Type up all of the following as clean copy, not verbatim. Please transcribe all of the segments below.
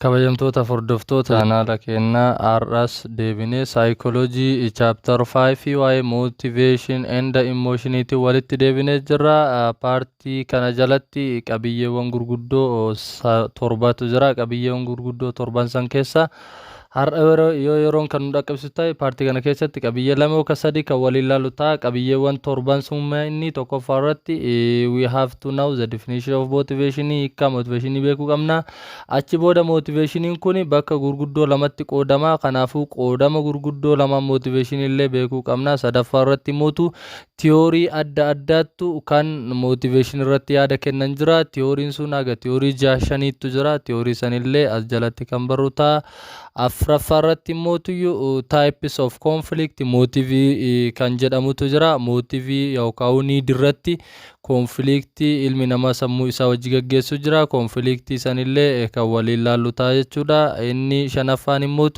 Kabajamtoota hordoftoota chaanaala keenyaa, har'as deebinee saayikooloojii chapter 5 waa'ee motivation and emotioniitiin walitti deebinee jirra. Partii kana jalatti qabiyyeewwan gurguddoo torbatu jira. Qabiyyeewwan gurguddoo torban san keessa har'a yoo yeroon kan nu dhaqqabsiisu ta'e, partii kana keessatti qabiyyee lama yookaan sadii kan waliin ilaallu ta'a. Qabiyyeewwan torban sun inni tokkoffaa irratti, we have to know the definition of motivation, hiikkaa motivationii beekuu qabna. Achi booda motivationiin kun bakka gurguddoo lamatti qoodama. Kanaafuu qoodama gurguddoo lamaan motivationii illee beekuu qabna. Sadaffaa irratti immoo tiyoorii adda addaattu kan motivation irratti yaada kennan jira. Tiyooriin sun haga tiyoorii jaha shaniittu jira. Tiyoorii sanillee as jalatti kan barru ta'a. Afuraffaa irratti immoo types of conflict motivii kan jedhamutu jira. Motivii yookaan need irratti conflictii ilmi namaa sammuu isaa wajji gaggeessu jira. Conflictii sanillee kan waliin laallu ta'a jechuudha. Inni shanaffaan immoo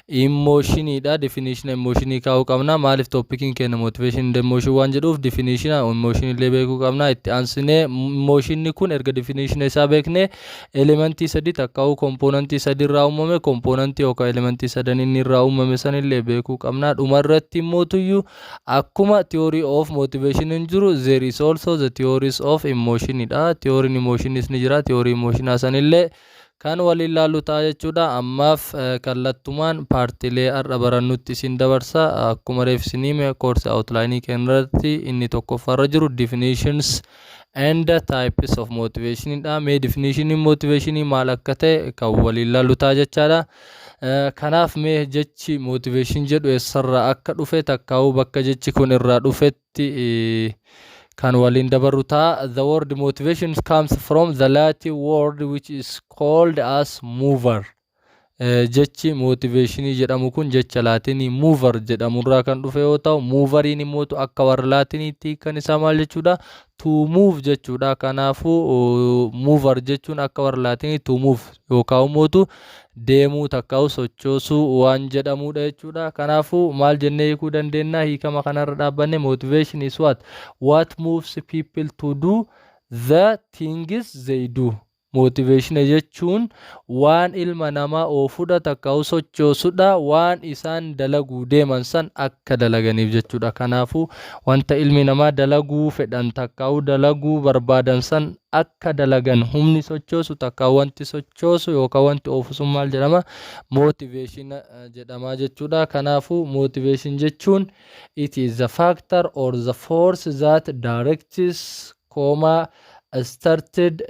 emotioniidha. Definition emotionii kaa'uu qabna. Maaliif? Topiciin keenya motivation and emotion waan jedhuuf, definition emotion illee beekuu qabna. Itti aansinee emotionni kun erga definition isaa beekne, elementii sadi takkaa'uu componentii sadi irraa uumame, componentii yookaan elementii sadan inni irraa uumame sanillee beekuu qabna. Dhuma irratti immoo akkuma theory of motivation hin jiru, there is also the theories of emotionidha. Theory'n emotionis ni jira. Theory emotionaa sanillee kan waliin laallu ta'a jechuudha. Ammaaf kallattumaan partiilee har'a barannutti isin dabarsa. Akkuma reef isinii hime, course outlineii keenya irratti inni tokkoffaarra jiru definitions and types of motivation dha. Mee definition motivationii maal akka ta'e kan waliin laallu ta'a jechaadha. Kanaaf mee jechi motivation jedhu eessarraa akka dhufe, takkaa'uu bakka jechi kun irraa dhufetti kan waliin dabarru ta'a. The word motivation comes from the Latin word which is called as mover. Jechi motivationii jedhamu kun jecha Laatinii mover jedhamurraa kan dhufe yoo ta'u, moveriin immoo akka warra Laatiniitti kan isaa maal jechuudha? To move jechuudha. Kanaafuu mover jechuun akka warra Laatinii to move yookaan immoo deemuu takkaa'u sochoosuu waan jedhamudha jechuudha. Kanaafuu maal jennee hiikuu dandeenya? Hiikama kanarra dhaabbanne, motivation is what? What moves people to do the things they do. Motivation jechuun waan ilma namaa oofudha takkaa'u sochoosudha, waan isaan dalaguu deeman san akka dalaganiif jechuudha. Kanaafuu wanta ilmi namaa dalaguu fedhan takkaa'u dalaguu barbaadan san akka dalagan humni sochoosu takkaa'u wanti sochoosu yookaan wanti oofu sun maal jedhama? Motivation jedhama jechuudha. Kanaafuu motivation jechuun it is the factor or the force that directs, comma, started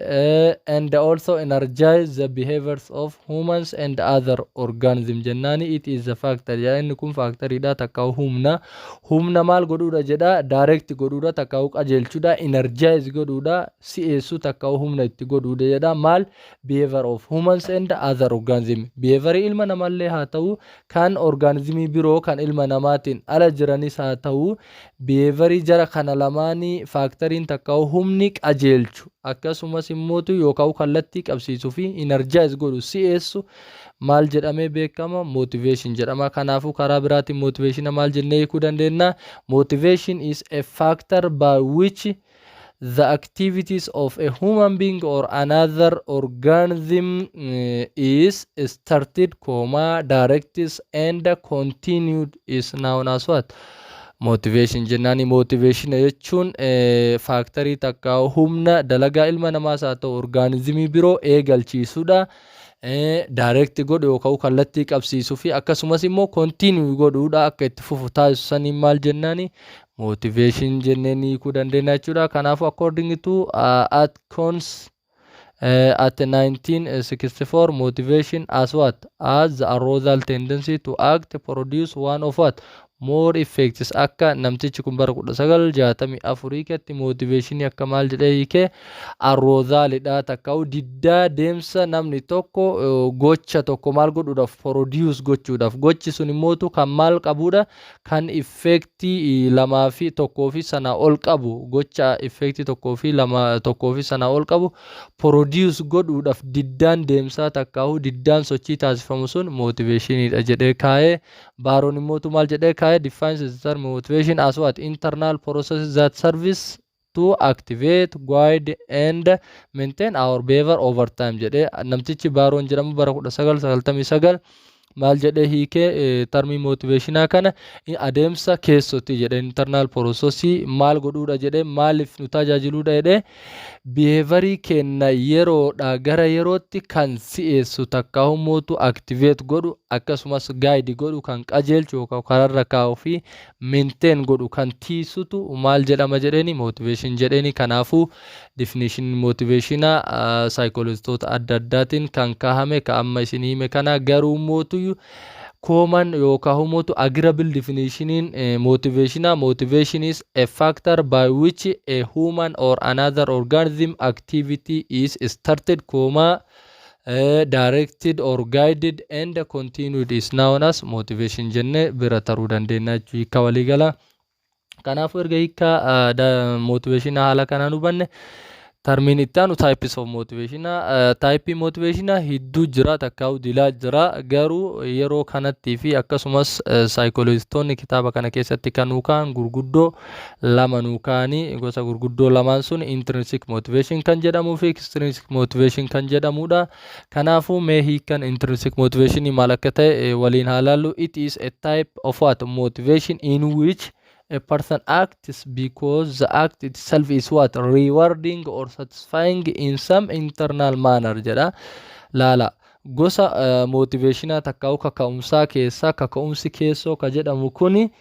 and also energize the behaviors of humans and other organism jennaani. It is the factor jedha. Inni kun factoriidha takkaa'u humna. Humna maal godhuudha jedha? Direct godhuudha takkaa'u qajeelchuudha, energize godhuudha, si'eessuu takkaa'u humna itti godhuudha jedha. Maal? Behavior of humans and other organism, behavior ilma namallee haa ta'u, kan organismii biroo kan ilma namaatiin ala jiranis haa ta'u, behaviorii jara kana lamaanii factoriin takkaa'u humni qajeelchu, akkasumas immootu yookaan kallattii qabsiisuu fi energize godhu, si'eessu maal jedhamee beekama? Motivation jedhama. Kanaafuu karaa biraatiin motivation maal jennee hiikuu dandeenya? Motivation is a factor by which the activities of a human being or another organism is started, comma, directed and continued is known as what? Motivation jennaani. Motivation jechuun factorii takka humna dalagaa ilma namaas haa ta'u organismii biroo eegalchiisudha. Direct godhu yookaan kallattii qabsiisuu fi akkasumas immoo continue godhuudha, akka itti fufu taasisu saniin maal jennaani? Motivation jennee hiikuu dandeenya jechuudha. Kanaafuu according to Atkins at 1964, motivation as what? As the arousal tendency to act, produce one of what? More effects. Akka namtichi kun bara 1964 hiiketti, motivationii akka maal jedhee hiike? Arousalidha takka'u diddaa deemsa namni tokko gocha tokko maal godhuudhaaf? Produce gochuudhaaf. Gochi sun immootu kan maal qabudha? Kan effectii lamaa fi tokkoo fi sanaa ol qabu, gocha effectii tokkoo fi lama, tokkoo fi sanaa ol qabu produce godhuudhaaf diddaan deemsaa takka'u diddaan sochii taasifamu sun motivationiidha jedhee kaa'ee. Baroon immootu maal jedhee kaa'ee? Defines the term motivation as what? Internal process that service To activate, guide and maintain our behavior over time jedhee. Namtichi Baaroon jedhamu bara 1999 maal jedhee hiikee termii motivationaa kana? Adeemsa keessotti jedhe, internal processii maal godhuudha jedhee, maaliif nu tajaajiluudha jedhee, behaviorii kenna yeroodha gara yerootti kan si'eessu, takka humootu activate godhu, akkasumas guide godhu, kan qajeelchu yookaan kararra kaa'uu fi maintain godhu, kan tiisutu maal jedhama jedheeni? Motivation jedheeni. Kanaafuu definition motivationaa saayikolojistoota adda addaatiin kan kaahame ka amma isin hime kana. Garuu mootuyyuu common yookaan humootu agreeable definitioniin motivationaa, motivation is a factor by which a human or another organism activity is started, comma, directed or guided and continued is known as motivation jennee bira taruu dandeenya jechuu hiika waliigala. Kanaafuu erga hiika motivationaa haala kanaan hubanne, termiin itti aanu types of motivation. Typeii motivationaa hedduu jira, takkaa'u dilaa jira. Garuu yeroo kanattii fi akkasumas saayikolojistoonni kitaaba kana keessatti kan nuu ka'an gurguddoo lama nuu ka'anii, gosa gurguddoo lamaan sun intrinsic motivation kan jedhamuu fi extrinsic motivation kan jedhamudha. Kanaafuu mee hiikan intrinsic motivation maal akka ta'e waliin haa laallu. It is a type of what? Motivation in which a person acts because the act itself is what? Rewarding or satisfying in some internal manner jedha. Laala, gosa motivationaa takkaa'u kaka'umsaa keessaa kaka'umsi keessoo ka jedhamu kuni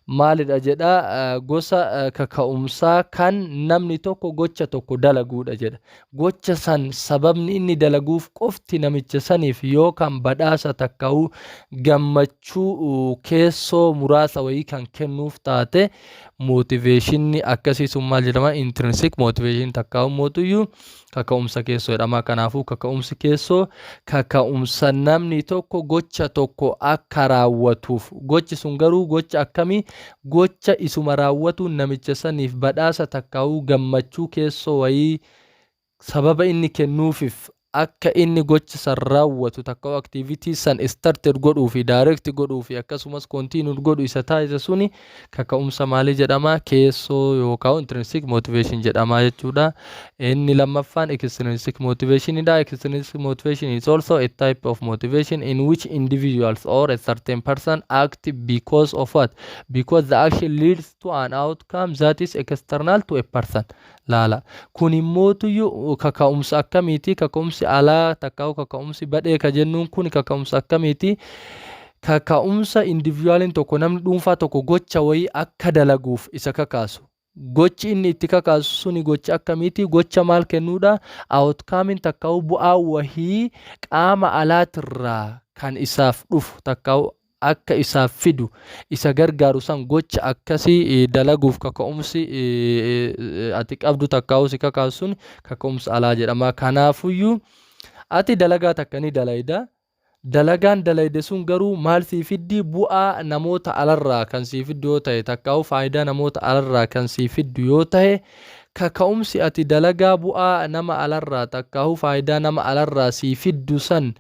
maalidha jedha? Gosa kaka'umsaa kan namni tokko gocha tokko dalaguudha jedha. Gocha san sababni inni dalaguuf qofti namicha saniif yoo kan badhaasa takkaa'u gammachuu keessoo muraasa wayii kan kennuuf taate, motivationni akkasii sun maal jedhama? Intrinsic motivation takkaa'u mootuyyuu kaka'umsa keessoo jedhama. Kanaafuu kaka'umsi keessoo kaka'umsa namni tokko gocha tokko akka raawwatuuf, gochi sun garuu gocha akkamii? Gocha isuma raawwatu namicha saniif badhaasa takkaa'uu gammachuu keessoo wayii sababa inni kennuufiif akka inni gocha san raawwatu, takka activity san started godhuu fi direct godhuu fi akkasumas continue godhu isa taasisa suni kaka'umsa maalii jedhama? Keessoo yookaan intrinsic motivation jedhama jechuudha. Inni lammaffaan extrinsic motivation dha. Extrinsic motivation is also a type of motivation in which individuals or a certain person act because of what? Because the action leads to an outcome that is external to a person. Laala. Kun immootuyyuu kaka'umsa akkamiiti? Kaka'umsi alaa takkaa'u kaka'umsi badhee ka jennuun kun kaka'umsa akkamiiti? Kaka'umsa individualiin tokko, namni dhuunfaa tokko gocha wayii akka dalaguuf isa kakaasu. Gochi inni itti kakaasu suni gocha akkamiiti? Gocha maal kennuudha? Outcome takkaa'u bu'aa wahii qaama alaatirraa kan isaaf dhufu takkaa'u akka isaaf fidu isa gargaaru san, gocha akkasii dalaguuf kaka'umsi ati qabdu takkaa'u si kakaasu sun kaka'umsa alaa jedhama. Kanaafuyyuu ati dalagaa takka ni dalayda. Dalagaan dalayde sun garuu maal sii fiddi? Bu'aa namoota alarraa kan sii fiddu yoo ta'e, takkaa'u faayidaa namoota alarraa kan sii fiddu yoo ta'e, kaka'umsi ati dalagaa bu'aa nama alarraa takkaa'u faayidaa nama alarraa sii fiddu san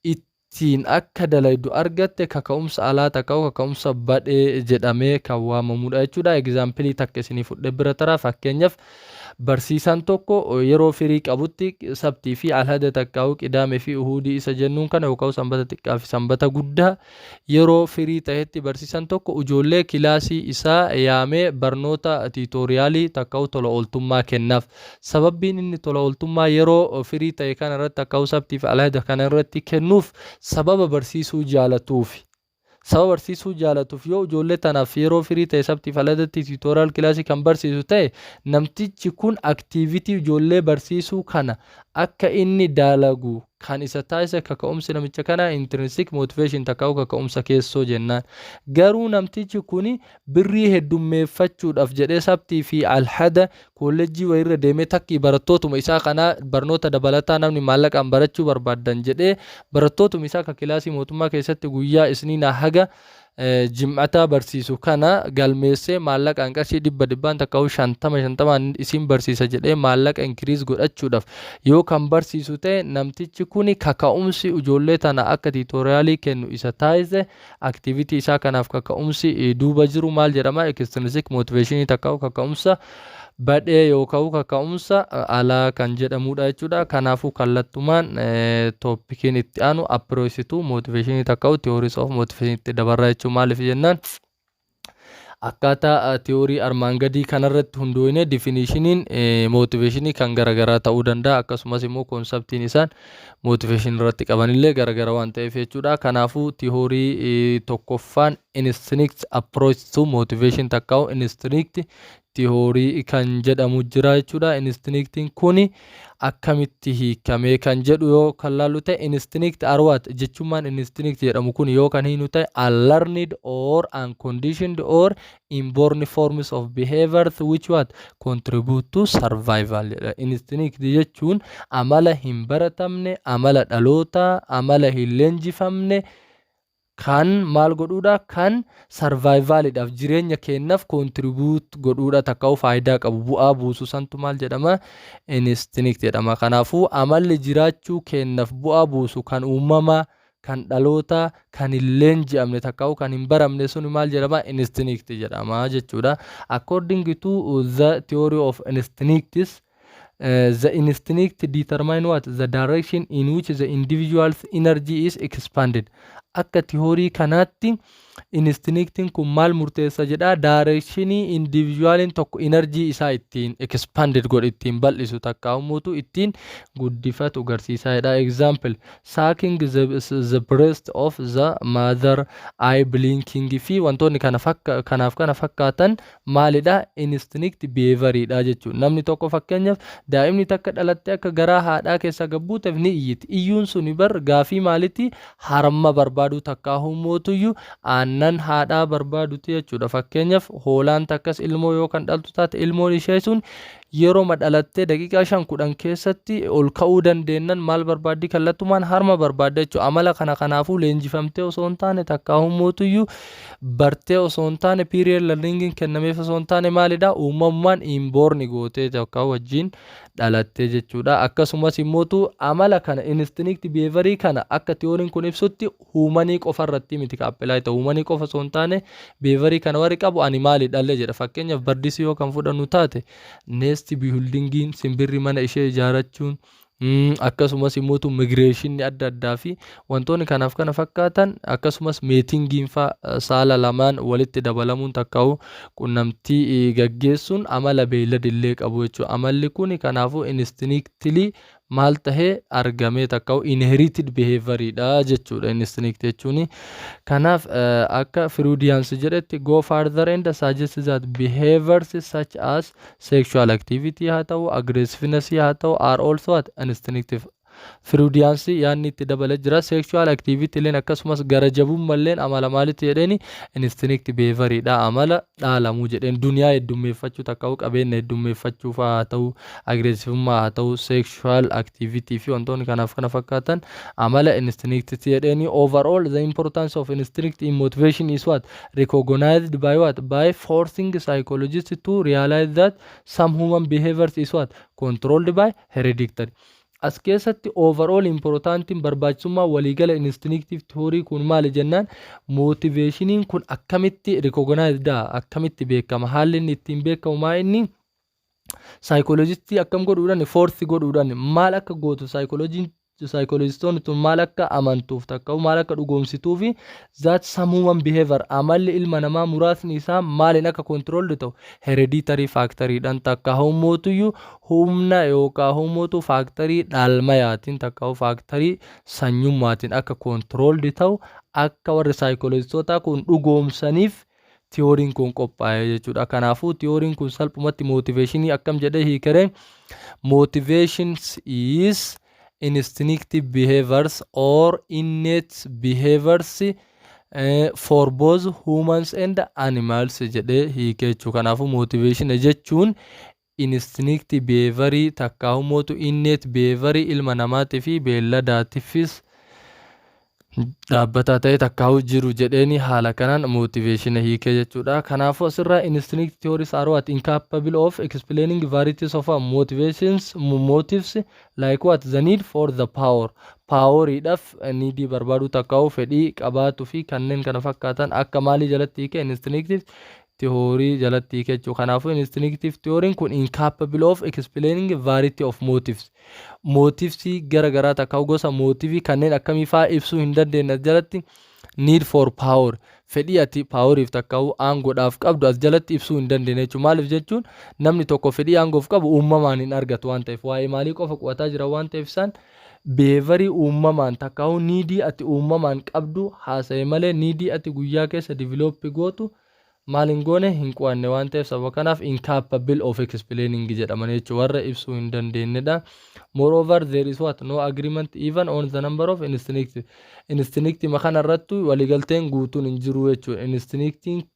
ittiin akka dalaydu argatte kaka'umsa alaa takkaa'u kaka'umsa badhee jedhamee kan waamamudha jechuudha. Exampleii takka isinii fudhee bira taraa. Fakkeenyaaf, barsiisaan tokko yeroo firii qabutti sabtii fi alhada takkaa'u qidaamee fi uhuudii isa jennuun kana yookaan sanbata xiqqaa fi sanbata guddaa yeroo firii ta'etti, barsiisaan tokko ijoollee kilaasii isaa yaamee barnoota tutorialii takkaa'u tola ooltummaa kennaaf. Sababbiin inni tola ooltummaa yeroo firii ta'e kana irratti takkaa'u sabtii fi alhada kana irratti kennuuf sababa barsiisuu jaalatuufi. Sababa barsiisuu jaalatuuf yoo ijoollee tanaaf yeroo firii ta'e sabtii fi alhadatti tutorial kilaasii kan barsiisu ta'e, namtichi kun activity ijoollee barsiisuu kana akka inni dalagu kan isa taasise kaka'umsi namicha kanaa intrinsic motivation takkaa'u kaka'umsa keessoo jennaan. Garuu namtichi kun birrii heddummeeffachuudhaaf jedhee sabtii fi alhada kolleejjii wayiirra deemee takkii barattootuma isaa kanaa barnoota dabalataa namni maallaqaan barachuu barbaaddan jedhee barattootuma isaa kan kilaasii mootummaa keessatti guyyaa isniinaa haga jim'ataa barsiisu kana galmeessee, maallaqaan qarshii dhibba dhibbaan takkaa'u shantama shantamaan isin barsiisa jedhee maallaqa increase godhachuudhaaf yoo kan barsiisu ta'e, namtichi kuni kaka'umsi ijoollee tana akka tutorialii kennu isa taasise, activity isaa kanaaf kaka'umsi duuba jiru maal jedhama? Extrinsic motivation takkaa'u kaka'umsa Badhee yookaan kaka'umsa alaa kan jedhamudha jechuudha. Kanaafuu kallattumaan topiciin itti aanu approach to motivationii takka theories of motivation itti dabarra jechuudha. Maaliif jennaan, akkaataa theory armaan gadii kanarratti hundoofne definitioniin motivationii kan garaagaraa ta'uu danda'a, akkasumas immoo conceptiin isaan motivationii irratti qabanillee garaagara waan ta'eef jechuudha. Kanaafuu theory tokkoffaan instinct approach to motivation takkaa'u instinct theory kan jedhamu jira jechuudha. Instinctiin kuni akkamitti hiikamee kan jedhu yoo kan laallu ta'e, instinct are what jechummaan instinct jedhamu kun yoo kan hiinu ta'e, unlearned or unconditioned or inborn forms of behaviors which what contribute to survival jedha. Instinct jechuun amala hin baratamne, amala dhalootaa, amala hin leenjifamne kan maal godhuudha, kan survivaliidhaaf, jireenya keenyaaf contribute godhuudha takka faayidaa qabu, bu'aa buusu santu maal jedhama? Instinct jedhama. Kanaafuu amalli jiraachuu keenyaaf bu'aa buusu kan uumamaa, kan dhalootaa, kan hin leenji'amne takka kan hin baramne sun maal jedhama? Instinct jedhama jechuudha. According to the theory of instincts, the instinct determine what the direction in which the individual's energy is expanded. Akka theory kanaatti instinctiin kun maal murteessa jedha? Directionii individualiin tokko energy isaa ittiin expanded godhu, ittiin bal'isu takka umuutu ittiin guddifatu garsiisaa jedha. Example, sucking the breast of the mother, eye blinking fi wantoonni kana fakka kanaaf kana fakkaatan maalidha? Instinct behavioriidha jechuudha. Namni tokko, fakkeenyaaf, daa'imni takka dhalattee akka garaa haadhaa keessa gabbuuteef ni iyyiti. Iyyuun suni bar gaafii maalitti? Harma barbaadu takkaa humootuyyuu aannan haadhaa barbaaduti jechuudha. Fakkeenyaaf, hoolaan takkas ilmoo yoo kan dhaltu taate, ilmoon ishee sun yeroo dhalattee daqiiqaa 5-10 keessatti ol ka'uu dandeennan maal barbaaddi? Kallattumaan harma barbaadda jechuudha. Amala kana kanaafuu leenjifamtee osoo hin taane takkaa humootuyyuu bartee osoo hin taane, prior learningiin kennameef osoo hin taane, maalidha? Uumamumaan inborn gootee takkaa wajjin dhalattee jechuudha. Akkasumas immootu amala kana, instinct behaviorii kana, akka theoryn kun ibsutti humanii qofa irratti miti ka apply ta'u. Humanii qofa osoo hin taane behaviorii kana warri qabu animalidhallee jedha. Fakkeenyaaf, birdsii yoo kan fudhannu taate, nest buildingiin, simbirri mana ishee ijaarrachuun, akkasumas immootu migrationni adda addaa fi wantoonni kanaaf kana fakkaatan, akkasumas matingiin fa saala lamaan walitti dabalamuun takkaa'u qunnamtii gaggeessuun amala beeyladillee qabu jechuudha. Amalli kun kanaafuu instinctly maal tahee argamee takkaa'u inherited behavioriidha jechuudha instinct jechuun. Kanaaf akka Freudians jedhetti, go further and suggest that behaviors such as sexual activity haa ta'u, aggressiveness haa ta'u, are also what instinctive. Freudians yaadni itti dabale jira. Sexual activity illeen akkasumas gara jabummalleen amala maalitti jedheeni? Instinct behavioriidha, amala dhaalamuu jedheen. Duniyaa heddummeeffachuu takkaa'u qabeenya heddummeeffachuu fa'aa haa ta'u, aggressivummaa haa ta'u, sexual activity fi wantoonni kanaaf kana fakkaatan amala instinct jedheeni. Overall, the importance of instinct in motivation is what recognized by what by forcing psychologists to realize that some human behaviors is what controlled by hereditary. As keessatti overall importantiin, barbaachisummaa waliigala instinctive theory kun maali jennaan, motivationiin kun akkamitti recognized, akkamitti beekama, haalli inni ittiin beekamu maa inni psychologistii akkam godhuudhaan, force godhuudhaan, maal akka gootu, psychologiin, psychologistoonni tun maal akka amantuuf takka maal akka dhugoomsituu fi that some human behavior, amalli ilma namaa muraasni isaa maaliin akka controlled ta'u, hereditary factoriidhaan takka humootuyyuu humna yookaan humootu factorii dhaalmayaatiin takka factorii sanyummaatiin akka controlled ta'u akka warri psychologistootaa kun dhugoomsaniif theoryn kun qophaa'e jechuudha. Kanaafuu theoryn kun salphumatti motivationii akkam jedhee hiikare? Motivations is instinctive behaviors or innate behaviors for both humans and animals jedhee hiike jechuudha. Kanaafuu motivation jechuun instinctive behaviorii takka humootu innate behaviorii ilma namaatii fi beelladaatiifis dhaabbataa ta'e takkaa'u jiru jedheeni haala kanaan motivation hiikee jechuudha. Kanaafuu asirraa instinct theories are what incapable of explaining varieties of motivations, motives like what the need for the power, poweriidhaaf needii barbaaduu takkaa'u fedhii qabaatuu fi kanneen kana fakkaatan akka maalii jalatti hiike? Instinctive Theory jalatti hiike jechuudha. Kanaafuu instinctive theory kun incapable of explaining variety of motives. Motivesii gara garaa takka gosa motivii kanneen akkamii fa'aa ibsuu hin dandeenye jalatti? Need for power, fedhii ati poweriif takka aangoodhaaf qabdu as jalatti ibsuu hin dandeenye jechuudha. Maaliif jechuun namni tokko fedhii aangoof qabu uumamaan hin argatu waan ta'eef, waa'ee maalii qofa qo'ataa jira waan ta'eef, isaan behaviorii uumamaan takkaa'u needii ati uumamaan qabdu haasa'e malee needii ati guyyaa keessa develop gootu maal hin goone, hin qo'anne waan ta'eef, sababa kanaaf incapable of explaining jedhaman jechuudha, warra ibsuu hin dandeenyedha. Moreover, there is what? No agreement even on the number of instinct. Instinct kana irrattu waliigalteen guutuun hin jiru jechuudha. Instinctiin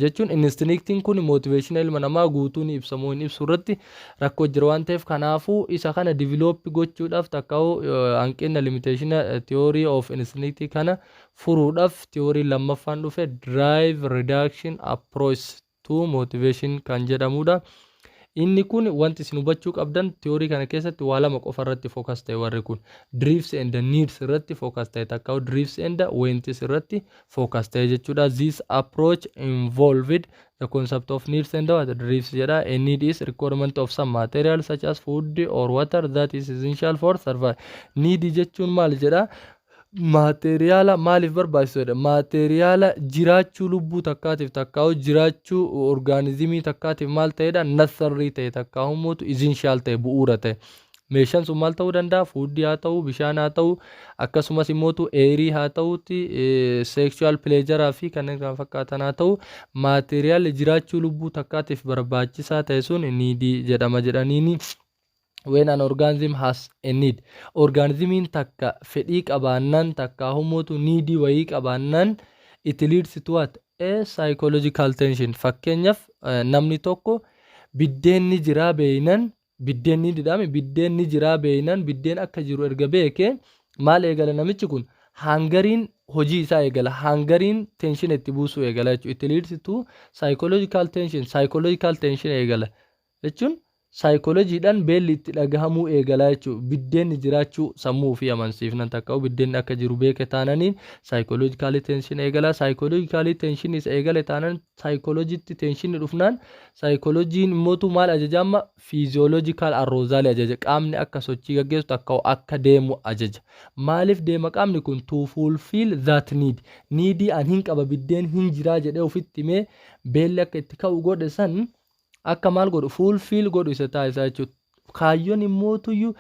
jechuun instinctiin kun motivation ilma namaa guutuun ibsamuu hin ibsu irratti rakkoo jira waan ta'eef, kanaafuu isa kana develop gochuudhaaf takkaa'u hanqina limitation theory of instinct kana furuudhaaf theory lammaffaan dhufe, drive reduction approach to motivation kan jedhamudha. Inni kun wanti isin hubachuu qabdan theory kana keessatti waa lama qofa irratti focus ta'e. Warri kun drives and needs irratti focus ta'e, takkaa'u drives and wants irratti focus ta'e jechuudha. This approach involved the concept of needs and what? Drives jedha. A need is requirement of some material such as food or water that is essential for survival. Need jechuun maal jedha? Materiala maaliif barbaachisuudha? Materiala jiraachuu lubbuu takkaatiif takkaa'u jiraachuu organismii takkaatiif maal ta'edha? Necessary ta'e takkaa'u mootu essential ta'e, bu'uura ta'e. Meeshaan sun maal ta'uu danda'a? Foodii haa ta'u, bishaan haa ta'u, akkasumas immootu airii haa ta'uuti, sexual pleasureaa fi kanneen kana fakkaatan haa ta'u, materialli jiraachuu lubbuu takkaatiif barbaachisaa ta'e sun needii jedhama jedhaniini. When an organism has a need, organismiin takka fedhii qabaannan takka humootu needii wayii qabaannan, it leads to what? A psychological tension. Fakkeenyaaf, namni tokko biddeenni jiraa beeynan, biddeenni didhaame, biddeenni jiraa beeynan, biddeen akka jiru erga beeke maal eegala namichi kun? Hungeriin hojii isaa eegala, hungeriin tension itti buusuu eegala jechuudha. It leads to psychological tension. Psychological tension eegala jechuun saayikolojiidhaan beelli itti dhagahamuu eegalaa jechuudha. Biddeenni jiraachuu sammuu ofii amansiifnan takka biddeenni akka jiru beeke taananiin psychologicalii tension eegalaa. Psychologicalii tension isa eegale taanan, saayikolojiitti tensionni dhufnaan, saayikolojiin immootu maal ajaja amma? Physiological arousalii ajaja. Qaamni akka sochii gaggeessu akka akka deemu ajaja. Maaliif deema qaamni kun? To fulfill that need. Needii an hin qaba, biddeen hin jiraa jedhee ofitti himee beelli akka itti ka'u godhe san akka maal godhu, fulfill godhu isa taasisaa jechuudha. Kaayyoon immootuyyuu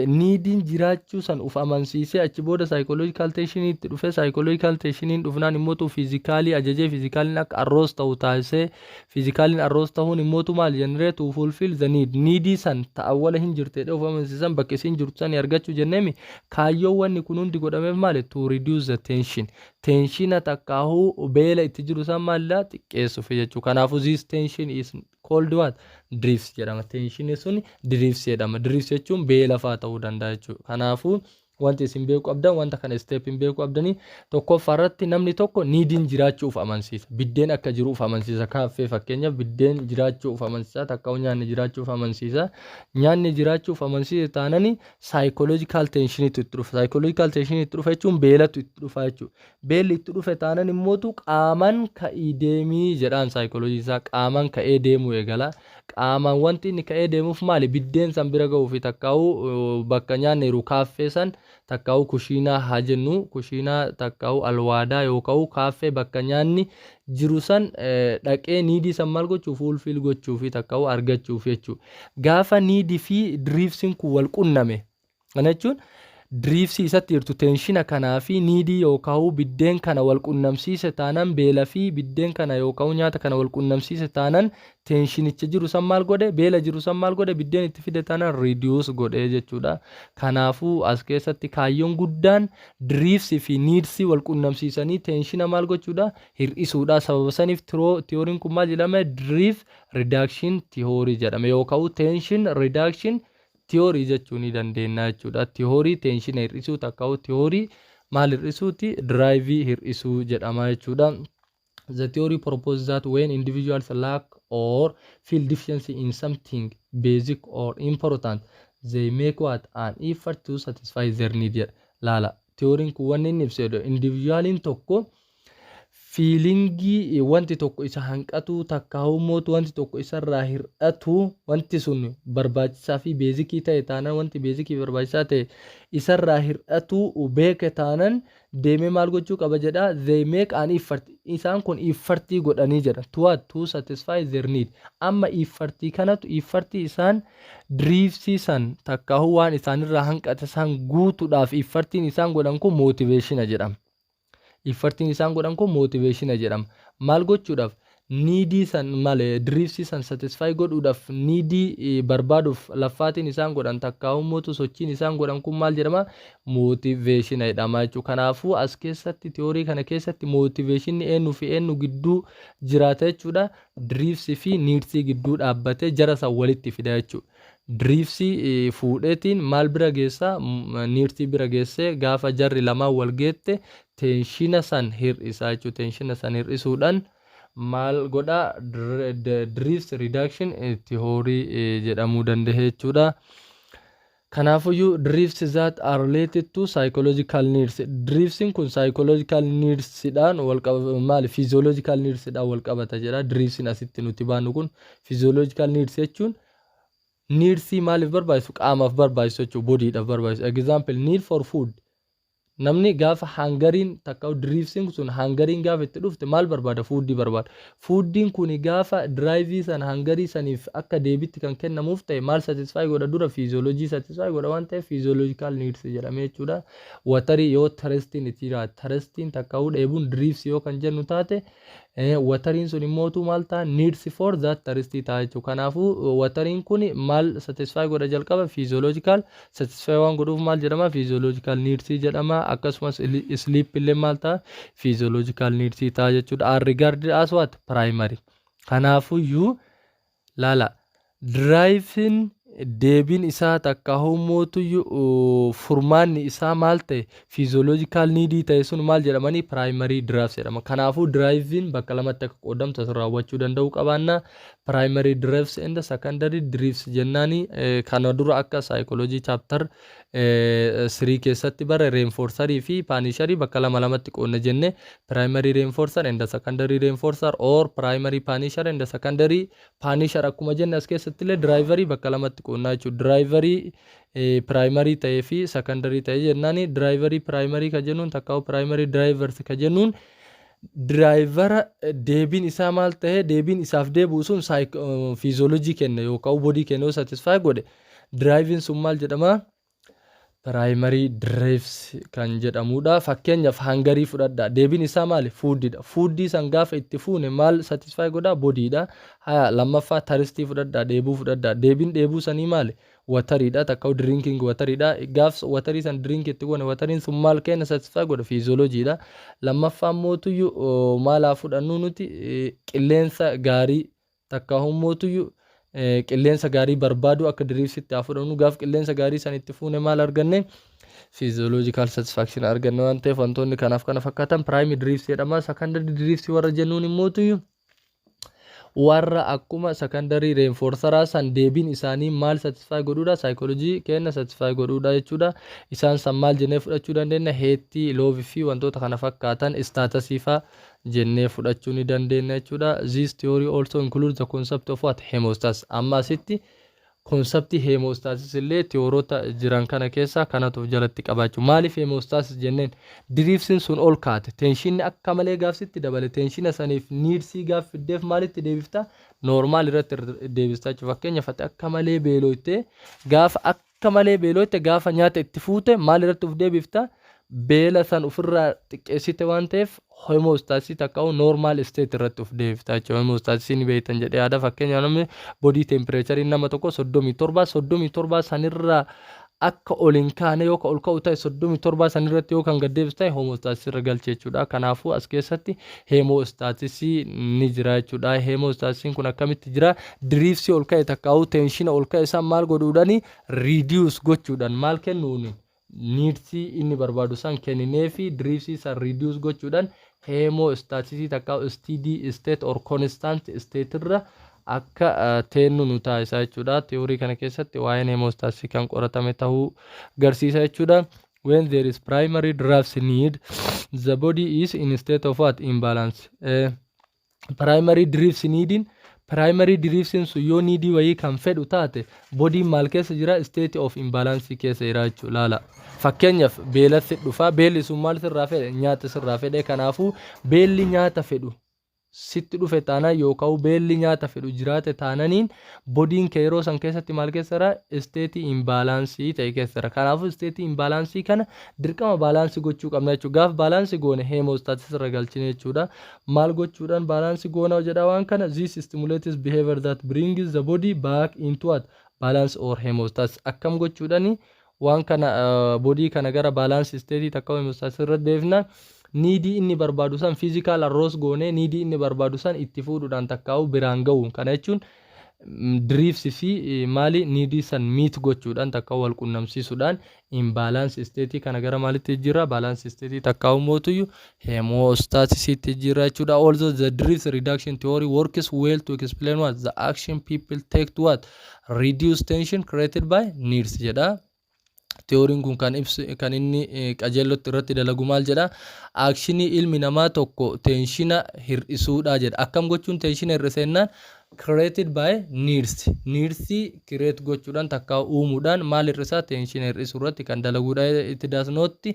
neediin jiraachuu san uf amansiisee achi booda psychological tensionii itti dhufee, psychological tensioniin dhufnaan immootu physicalii ajajee, physicaliin akka arouse ta'u taasisee, physicaliin arouse ta'uun immootu maal jennee? To fulfill the need. Needii san ta'awwala hin jirte uf amansiisan bakka isiin jirtu san argachuu jenneemi. Kaayyoon wanni kun hundi godhameef maali? To reduce the tension. Tensiona takkaahuu beela itti jiru san maalidha? Xiqqeessuuf jechuudha. Kanaafuu this tension is called what? Drives jedhama. Tensionni sun drives jedhama. Drives jechuun beela fa'aa ta'uu danda'a jechuudha. Kanaafuu wanti isin beekuu qabdan, wanta kana step hin beekuu qabdanii, tokkoffaa irratti namni tokko neediin jiraachuuf amansiisa. Biddeen akka jiruuf amansiisa. Kaaffee fakkeenyaaf biddeen jiraachuuf amansiisa. Takka nyaanni jiraachuuf amansiisa. Nyaanni jiraachuuf amansiisa taanani psychological tensioniitu itti dhufa. Psychological tensionii itti dhufa jechuun beelatu itti dhufa jechuudha. Beelli itti dhufe taanan immootu qaaman ka'ii deemii jedhaan saayikooloojii isaa, qaaman ka'ee deemuu eegala. Qaamaan wanti inni ka'ee deemuuf maali? Biddeen san bira ga'uu fi takkaa'uu bakka nyaanni jiru kaaffee san takkaa'uu kushiinaa haa jennu, kushiinaa takkaa'uu alwaadaa yookaan kaaffee bakka nyaanni jiru san dhaqee needii san maal gochuu? Fulfill gochuu fi takkaa'uu argachuuf jechuudha. Gaafa needii fi drivesiin kun wal qunname, kana jechuun drivesii isatti jirtu tensiona kanaa fi needii yookaan biddeen kana wal qunnamsiise taanaan, beela fi biddeen kana yookaan nyaata kana wal qunnamsiise taanaan, tensionicha jiru san maal godhe? Beela jiru san maal godhe? Biddeen itti fide taanaan reduce godhe jechuudha. Kanaafuu as keessatti kaayyoon guddaan drivesii fi needsii wal qunnamsiisanii tensiona maal gochuudha? Hir'isuudha. Sababa saniif theoryn kun maal jedhame? Drive reduction theory jedhame yookaan tension reduction theory jechuu ni dandeenya jechuudha. Theory tensiona hir'isuu takkaa'u theory maal hir'isuuti? Driveii hir'isuu jedhama jechuudha. The theory proposes that when individuals lack or feel deficiency in something basic or important, they make what? An effort to satisfy their need jedha. Laala, theoryn kun wanni inni ibsu, individualiin tokko Feelingii wanti tokko isa hanqatu takka mootu, wanti tokko isarraa hir'atu, wanti sun barbaachisaa fi basicii ta'e taanaan, wanti basicii barbaachisaa ta'e isarraa hir'atu beeke taanan, deemee maal gochuu qaba jedha? They make an effort. Isaan kun effortii godhanii jedha. To what? To satisfy their need. Amma effortii kanatu, effortii isaan drivesii san takkaahuu waan isaanirraa hanqate san guutuudhaaf effortiin isaan godhan kun motivationa jedhama. Effortiin isaan godhan kun motivationa jedhama. Maal gochuudhaaf? Needii san malee, drivesii san satisfy godhuudhaaf, needii barbaaduuf laffaatiin isaan godhan takkaahuu mootu sochiin isaan godhan kun maal jedhama? Motivationa jedhama jechuudha. Kanaafuu as keessatti, theory kana keessatti, motivationni eenyu fi eenyu gidduu jiraata jechuudha? Drivesii fi needsii gidduu dhaabbatee jara san walitti fida jechuudha. Drivesii fuudheetiin maal bira geessaa? Needsii bira geessee, gaafa jarri lamaan wal geette tensiona san hir'isaa jechuudha. Tensiona san hir'isuudhaan maal godhaa? Drives reduction theory jedhamuu danda'e jechuudha. Kanaafuyyuu drives that are related to psychological needs. Drivesiin kun psychological needsidhaan wal qaba, maali, physiological needsidhaan wal qabata jedha. Drivesiin asitti nuti baannu kun physiological needs jechuun needsii maaliif barbaachisu? Qaamaaf barbaachisu jechuudha, bodydhaaf barbaachisu. Example, need for food. Namni gaafa hungeriin takka, drivesiin sun hungeriin gaafa itti dhufte maal barbaada? Foodii barbaada. Foodiin kun gaafa driveii san, hungerii saniif akka deebitti kan kennamuuf ta'e, maal satisfy godha dura? Physiology satisfy godha waan ta'eef physiological needs jedhamee jechuudha. Waterii yoo thirstiin itti jiraate, thirstiin takka dheebuun drives yoo kan jennu taate, wateriin sun immootu maal ta'a? Needs for that thirstii ta'a jechuudha. Kanaafuu wateriin kun maal satisfy godha jalqaba? Physiological satisfy waan godhuuf maal jedhama? Physiological needs jedhama. Akkasumas sleep illee maal ta'a? Physiological needs ta'a jechuudha. Are regarded as what? Primary. Kanaafuyyuu laala, driveiin deebiin isaa takka humootuyyuu furmaanni isaa maal ta'e, physiological needii ta'e sun maal jedhamanii? Primary drives jedhama. Kanaafuu driveiin bakka lamatti akka qoodamtu asirraa hubachuu danda'uu qabaanna. Primary drives and secondary drives jennaani. Kana dura akka psychology chapter 3 keessatti bara reinforcerii fi punisherii bakka lama lamatti qoodna jenne, primary reinforcer and secondary reinforcer or primary punisher and secondary punisher akkuma jenne, as keessatti illee driverii bakka lamatti qoodnaa jechuudha. Driverii primary ta'ee fi secondary ta'ee jennaani. Driverii primary ka jennuun takkaa'u primary drivers ka jennuun drivera deebiin isaa maal ta'e, deebiin isaaf deebi'u sun physiology kenna yookaan body kenna yoo satisfy godhe, driveiin sun maal jedhama? Primary drives kan jedhamudha. Fakkeenyaaf hungerii fudhadha. Deebiin isaa maali? Foodidha. Foodii san gaafa itti fuune maal satisfy godha? Bodydha. Haya, lammaffaa thirstii fudhadha, dheebuu fudhadha. Deebiin dheebuu sanii maali? Wateriidha. Takka drinking wateriidha. Gaaf waterii san drink itti goone, wateriin sun maal kenna, satisfy godha? Physiologydha. Lammaffaa mootuyyuu maal haa fudhannu nuti? Qilleensa gaarii takka humootuyyuu qilleensa gaarii barbaadu akka drivesitti haa fudhannu. Gaaf qilleensa gaarii san itti fuune maal arganne? Physiological satisfaction arganne waan ta'eef, wantoonni kanaaf kana fakkaatan primary drives jedhama. Secondary drives warra jennuun immootuyyuu warra akkuma secondary reinforceraa san deebiin isaanii maal satisfy godhuudha? Psychology kenna satisfy godhuudha jechuudha. Isaan san maal jennee fudhachuu dandeenya? Hateii, loveii fi wantoota kana fakkaatan, statusii faa jennee fudhachuu ni dandeenya jechuudha. This theory also includes the concept of what? Homeostasis. Amma asitti conceptii homeostasis illee theoryota jiran kana keessaa kanatu jalatti qabaachuu. Maaliif homeostasis jenneen? Drivesiin sun ol kaate, tensionni akka malee gaafsitti dabale, tensiona saniif needsii gaaf fiddeef maalitti deebifta? Normal irratti deebifta jechuudha. Fakkeenyaaf ati akka malee beelooyte, gaafa akka malee beelooyte, gaafa nyaata itti fuute maal irratti of deebifta? Beela san ofirraa xiqqeessite waan ta'eef homeostasisii takka normal state irratti of deebifta jechuudha. Homeostasisii ni beektan jedhee yaada. Fakkeenyaaf namni body temperatureiin nama tokko 37, 37 sanirraa akka ol hin kaane, yoo ol ka'u ta'e 37 sanirratti yoo kan gad deebisu ta'e, homeostasisii irra galche jechuudha. Kanaafuu as keessatti homeostasisii ni jira jechuudha. Homeostasisiin kun akkamitti jira? Drivesii ol ka'e takkaa'uu tensiona ol ka'e san maal godhuudhaani? Reduce gochuudhaan. Maal kennuuni? Needsii inni barbaadu san kenninee fi drivesii san reduce gochuudhaan homeostasisii takka steady state or constant state irra akka teennu nu taasisa jechuudha. Theory kana keessatti waa'een homeostasisii kan qoratame ta'uu garsiisa jechuudha. When there is primary drives need The body is in state of what? Imbalance. Primary drives needing, primary drives sun yoo needii wayii kan fedhu taate, bodyn maal keessa jira? State of imbalance keessa jira jechuudha. Laala, fakkeenyaaf beelatti dhufa. Beelli sun maal sirraa fedhe? Nyaata sirraa fedhe. Kanaafuu beelli nyaata fedhu sitti dhufe taanaan, yookaan beelli nyaata fedhu jiraate taananiin, bodyn kee yeroo san keessatti maal keessa jira? State imbalance ta'e keessa jira. Kanaafuu state imbalance kana dirqama balance gochuu qabna jechuudha. Gaaf balance goone homeostasis irra galchine jechuudha. Maal gochuudhaan balance goona jedha waan kana? This stimulates behavior that brings the body back into what? Balance or homeostasis. Akkam gochuudhaani waan kana body kana gara balance state takka homeostasis irra deefna? Needii inni barbaadu san physical arouse goonee, needii inni barbaadu san itti fuudhuudhaan takkaa'u biraan ga'u. Kana jechuun drives fi maali, needii san meet gochuudhaan takka wal qunnamsiisuudhaan imbalance state kana gara maalitti jijjiirra? Balance state takkaa'u mootuyyuu homeostasisitti jijjiirra jechuudha. Also, the drives reduction theory works well to explain what? The action people take to what? Reduce tension created by needs jedha. Theoryn kun kan ibsu, kan inni qajeellotti irratti dalagu maal jedha? Actionii ilmi namaa tokko tensiona hir'isuudha jedha. Akkam gochuun tensiona hir'isennaan? Created by needs, needs create gochuudhaan takka uumuudhaan maal hir'isaa? Tensiona hir'isuu irratti kan dalaguudha. It does not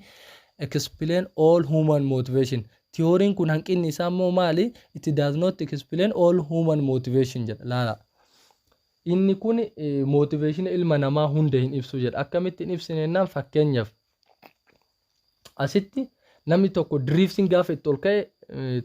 explain all human motivation. Theoryn kun hanqinni isaa immoo maali? It does not explain all human motivation jedha. Laala, inni kun motivation ilma namaa hunda hin ibsu jedha. Akkamitti hin ibsine jennaan, fakkeenyaaf asitti namni tokko drivesiin gaafa itti ol ka'e,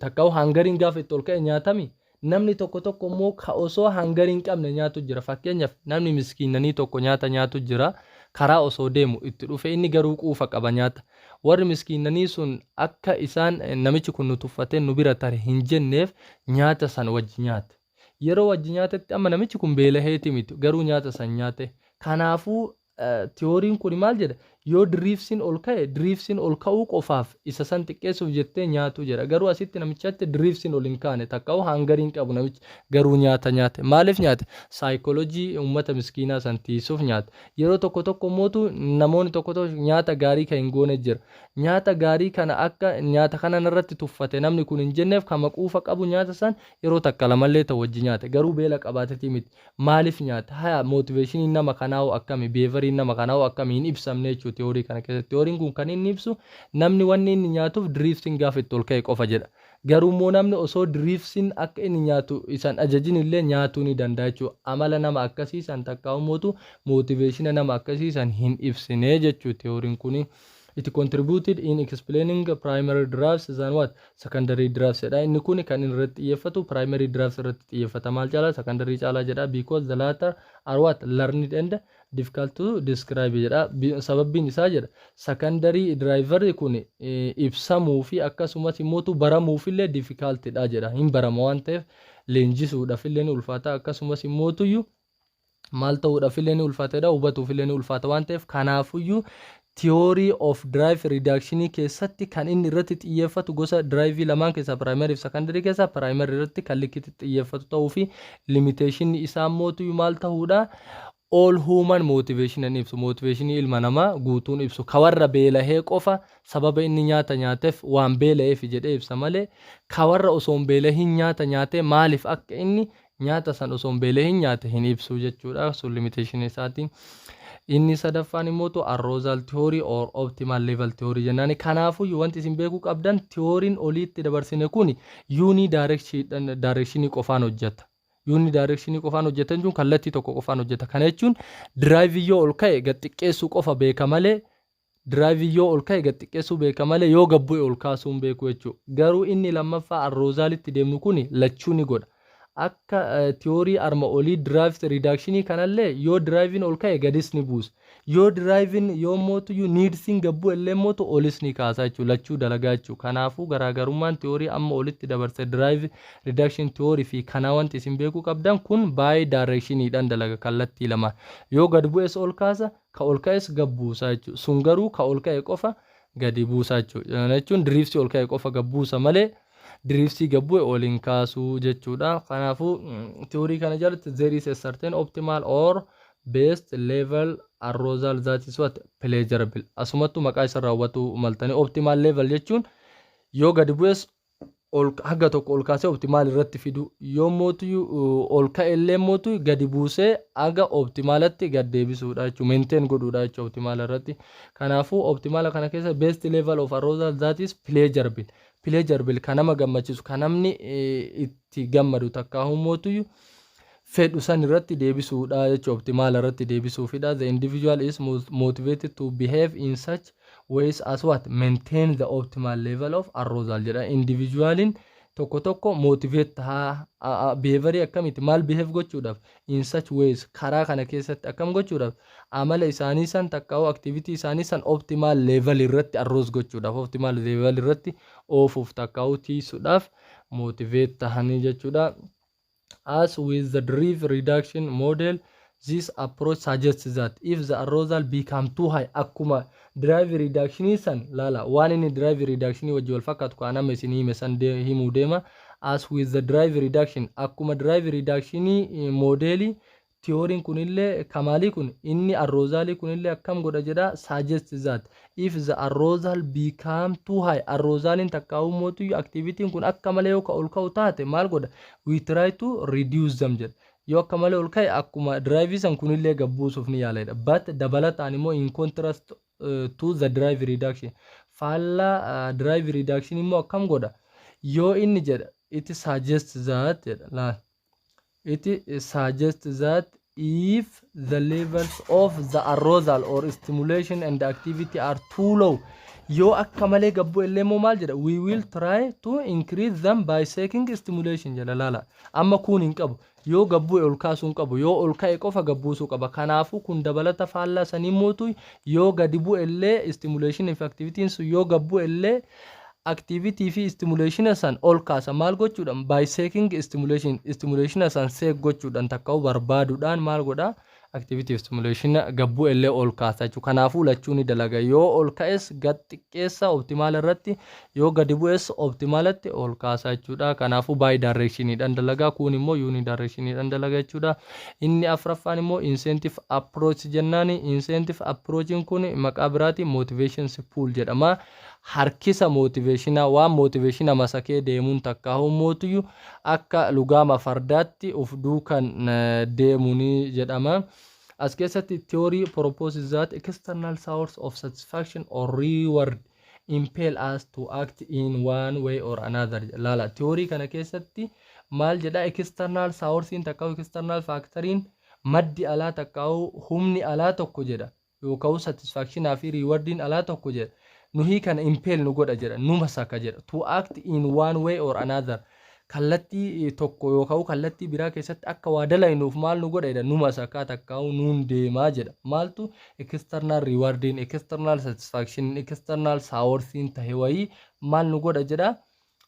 takkaa'u hungeriin gaafa itti ol ka'e nyaatami. Namni tokko tokko immoo ka osoo hungerii hin qabne nyaatu jira. Fakkeenyaaf namni miskiinanii tokko nyaata nyaatu jira. Karaa osoo deemu itti dhufe, inni garuu quufa qaba nyaata. Warri miskiinanii sun akka isaan namichi kun nu tuffatee nu bira tare hin jenneef nyaata san wajji nyaata. Yeroo wajji nyaatetti amma namichi kun beelaheeti miti, garuu nyaata san nyaate. Kanaafuu theoryn kun maal jedha? Yoo drivesiin ol ka'e, drivesiin ol ka'uu qofaaf isa san xiqqeessuuf jettee nyaatu jedha. Garuu asitti namichatti drivesiin ol hin kaane, takka'u hungeriin qabu namichi, garuu nyaata nyaate. Maaliif nyaate? Saayikoolojii uummata miskiinaa san tiisuuf nyaate. Yeroo tokko tokko mootu namoonni tokko tokko nyaata gaarii kan hin goone jira. Nyaata gaarii kana akka nyaata kana irratti tuffate namni kun hin jenneef, kama quufa qabu nyaata san yeroo takka lamallee ta'u wajji nyaate, garuu beela qabaatetii miti. Maaliif nyaate? Haya, motivationiin nama kanaa hoo akkami? Behavioriin nama kanaa hoo akkami? Hin ibsamne jechuudha theory kana keessatti. Theoryn kun kan inni ibsu namni wanni inni nyaatuuf drivesiin gaafa itti ol ka'e qofa jedha. Garuu immoo namni osoo drivesiin akka inni nyaatu isan ajajin illee nyaatuu ni danda'a jechuudha. Amala nama akkasii san takka mootu motivationa nama akkasii san hin ibsine jechuudha theoryn kuni. It contributed in explaining primary drives than what? Secondary drives jedha. Inni kun kan inni irratti xiyyeeffatu primary drives irratti xiyyeeffata. Maal caalaa? Secondary caalaa jedha. Because the latter are what? Learned and difficult to describe jedha. Sababbiin isaa jedha, secondary driver kun ibsamuu fi akkasumas immoo baramuuf illee difficult dha jedha. Hin barama waan ta'eef leenjisuudhaaf illee ni ulfaata, akkasumas immootuyyuu maal ta'uudhaaf illee ni ulfaatedha, hubatuuf illee ni ulfaata waan ta'eef. Kanaafuyyuu theory of drive reduction keessatti kan inni irratti xiyyeeffatu gosa drive lamaan keessaa, primary fi secondary keessaa, primary irratti kan likkitti xiyyeeffatu ta'uu fi limitation isaa mootuyyuu maal ta'uudha? All human motivation hin ibsu, motivationii ilma namaa guutuun ibsu. Ka warra beelahee qofa sababa inni nyaata nyaateef waan beela'eef jedhee ibsa malee, ka warra osoo hin beelahin nyaata nyaatee maaliif akka inni nyaata san osoo hin beelahin nyaate hin ibsu jechuudha. Sun limitation isaatiin. Inni sadaffaan immoo arousal theory or optimal level theory jennaani. Kanaafuu wanti isin beekuu qabdan, theoryn oliitti dabarsine kun unidirectionii qofaan hojjeta. Unidirectionii qofaan hojjeta jechuun kallattii tokko qofaan hojjeta. Kana jechuun driveii yoo ol ka'e gad xiqqeessuu qofa beeka malee, driveii yoo ol ka'e gad xiqqeessuu beeka malee, yoo gad bu'e ol kaasuu hin beeku jechuudha. Garuu inni lammaffaa arousalitti deemnu kun lachuu ni godha. Akka theory arma olii drive reductionii kanallee yoo driveiin ol ka'e gadis ni buusa. Yoo driveiin yoo mootuyyuu needsiin gad bu'e illee mootu olis ni kaasa jechuudha. Lachuu dalagaa jechuudha. Kanaafuu garaagarummaan theory amma olitti dabarse drive reduction theory fi kanaa wanti isin beekuu qabdan kun bidirectioniidhaan dalaga, kallattii lama. Yoo gad bu'es ol kaasa, ka ol ka'es gad buusa jechuudha. Sun garuu ka ol ka'e qofa gadi buusa jechuudha. Jechuun drivesii ol ka'e qofa gad buusa malee drivesii gad bu'e ol hin kaasuu jechuudha. Kanaafuu theory kana jalatti there is a certain optimal or best level arousal that is what? Pleasurable. Asumattu maqaa isa raawwatu maltanii, optimal level jechuun Yoo gadi bu'es ol haga tokko ol kaasee optimal irratti fidu, yoo mootu ol ka'e illee mootu gadi buusee haga optimalatti gad deebisuudha jechuudha, maintain godhuudha jechuudha optimal irratti. Kanaafuu optimal kana keessa best level of arousal that is pleasurable, pleasurable kan nama gammachiisu, kan namni itti gammadu takka mootu fedhu san irratti deebisuudha jechuudha, optimal irratti deebisuufidha. The individual is motivated to behave in such ways as what maintain the optimal level of arousal jedha. Individualin tokko tokko motivate tahaa behaviorii akkamitti maal behave gochuudhaaf, in such ways, karaa kana keessatti akkam gochuudhaaf, amala isaanii san takkaa'u activity isaanii san optimal level irratti arouse gochuudhaaf, optimal level irratti oofuuf takkaa'u tiisuudhaaf motivate tahanii jechuudha. As with the drive reduction model, this approach suggests that if the arousal become too high, akkuma drive reduction san lala, waan inni drive reduction wajji wal fakkaatu kan nama isin hime san himuu deema. As with the drive reduction, akkuma drive reduction modelii, theoryn kunillee kamaalii kun inni arousalii kunillee akkam godha jedha? Suggest that if the arousal become too high, arousaliin takkaa'uu mootu activityn kun akka malee yoo ka ol ka'u taate maal godha? We try to reduce them jedha. Yoo akka malee ol ka'e akkuma drive san kunillee gabbuusuuf ni yaaladha. But dabalataan immoo in contrast to the drive reduction, faallaa drive reduction immoo akkam godha yoo inni jedha? It suggests that jedha laal, it suggests that if the levels of the arousal or stimulation and activity are too low, yoo akka malee gabbuu illee immoo maal jedha? We will try to increase them by seeking stimulation jedha. Laala, amma kun hin qabu, yoo gabbuu ol kaasuu hin qabu, yoo ol ka'e qofa gabbuusuu qaba. Kanaafuu kun dabalata faallaa sanii mootu yoo gadi bu'e illee stimulation fi activityn sun yoo gabbuu illee activity fi stimulation san ol kaasa. Maal gochuudhaan? By seeking stimulation, stimulation san seek gochuudhaan takka'u barbaaduudhaan maal godha? Activity fi stimulation gabbuu illee ol kaasa jechuudha. Kanaafuu lachuu ni dalaga. Yoo ol ka'es gad xiqqeessa optimal irratti, yoo gadi bu'es optimalatti ol kaasa jechuudha. Kanaafuu bidirectioniidhaan dalaga. Kun immoo unidirectioniidhaan dalaga jechuudha. Inni afuraffaan immoo incentive approach jennaani. Incentive approachiin kun maqaa biraatiin motivation pull jedhama. Harkisa motivationaa, waan motivationa masakee deemuun takka mootuyyuu akka lugaama fardaatti uf duukan deemuuni jedhama. As keessatti theory proposes that external source of satisfaction or reward impel us to act in one way or another. Laala, theory kana keessatti maal jedha? External sourcein takka external factoriin, maddi alaa takka humni alaa tokko jedha, yookaan satisfactionaa fi rewardiin alaa tokko jedha. Nuhii kana impel nu godha jedha, nu masaka jedha, to act in one way or another, kallattii tokko yookaan kallattii biraa keessatti akka waa dalaynuuf maal nu godha jedha? Nu masakaa takkaa'u nuun deemaa jedha. Maaltu? External rewardiin, external satisfaction, external sourcein tahe wayii maal nu godha jedha?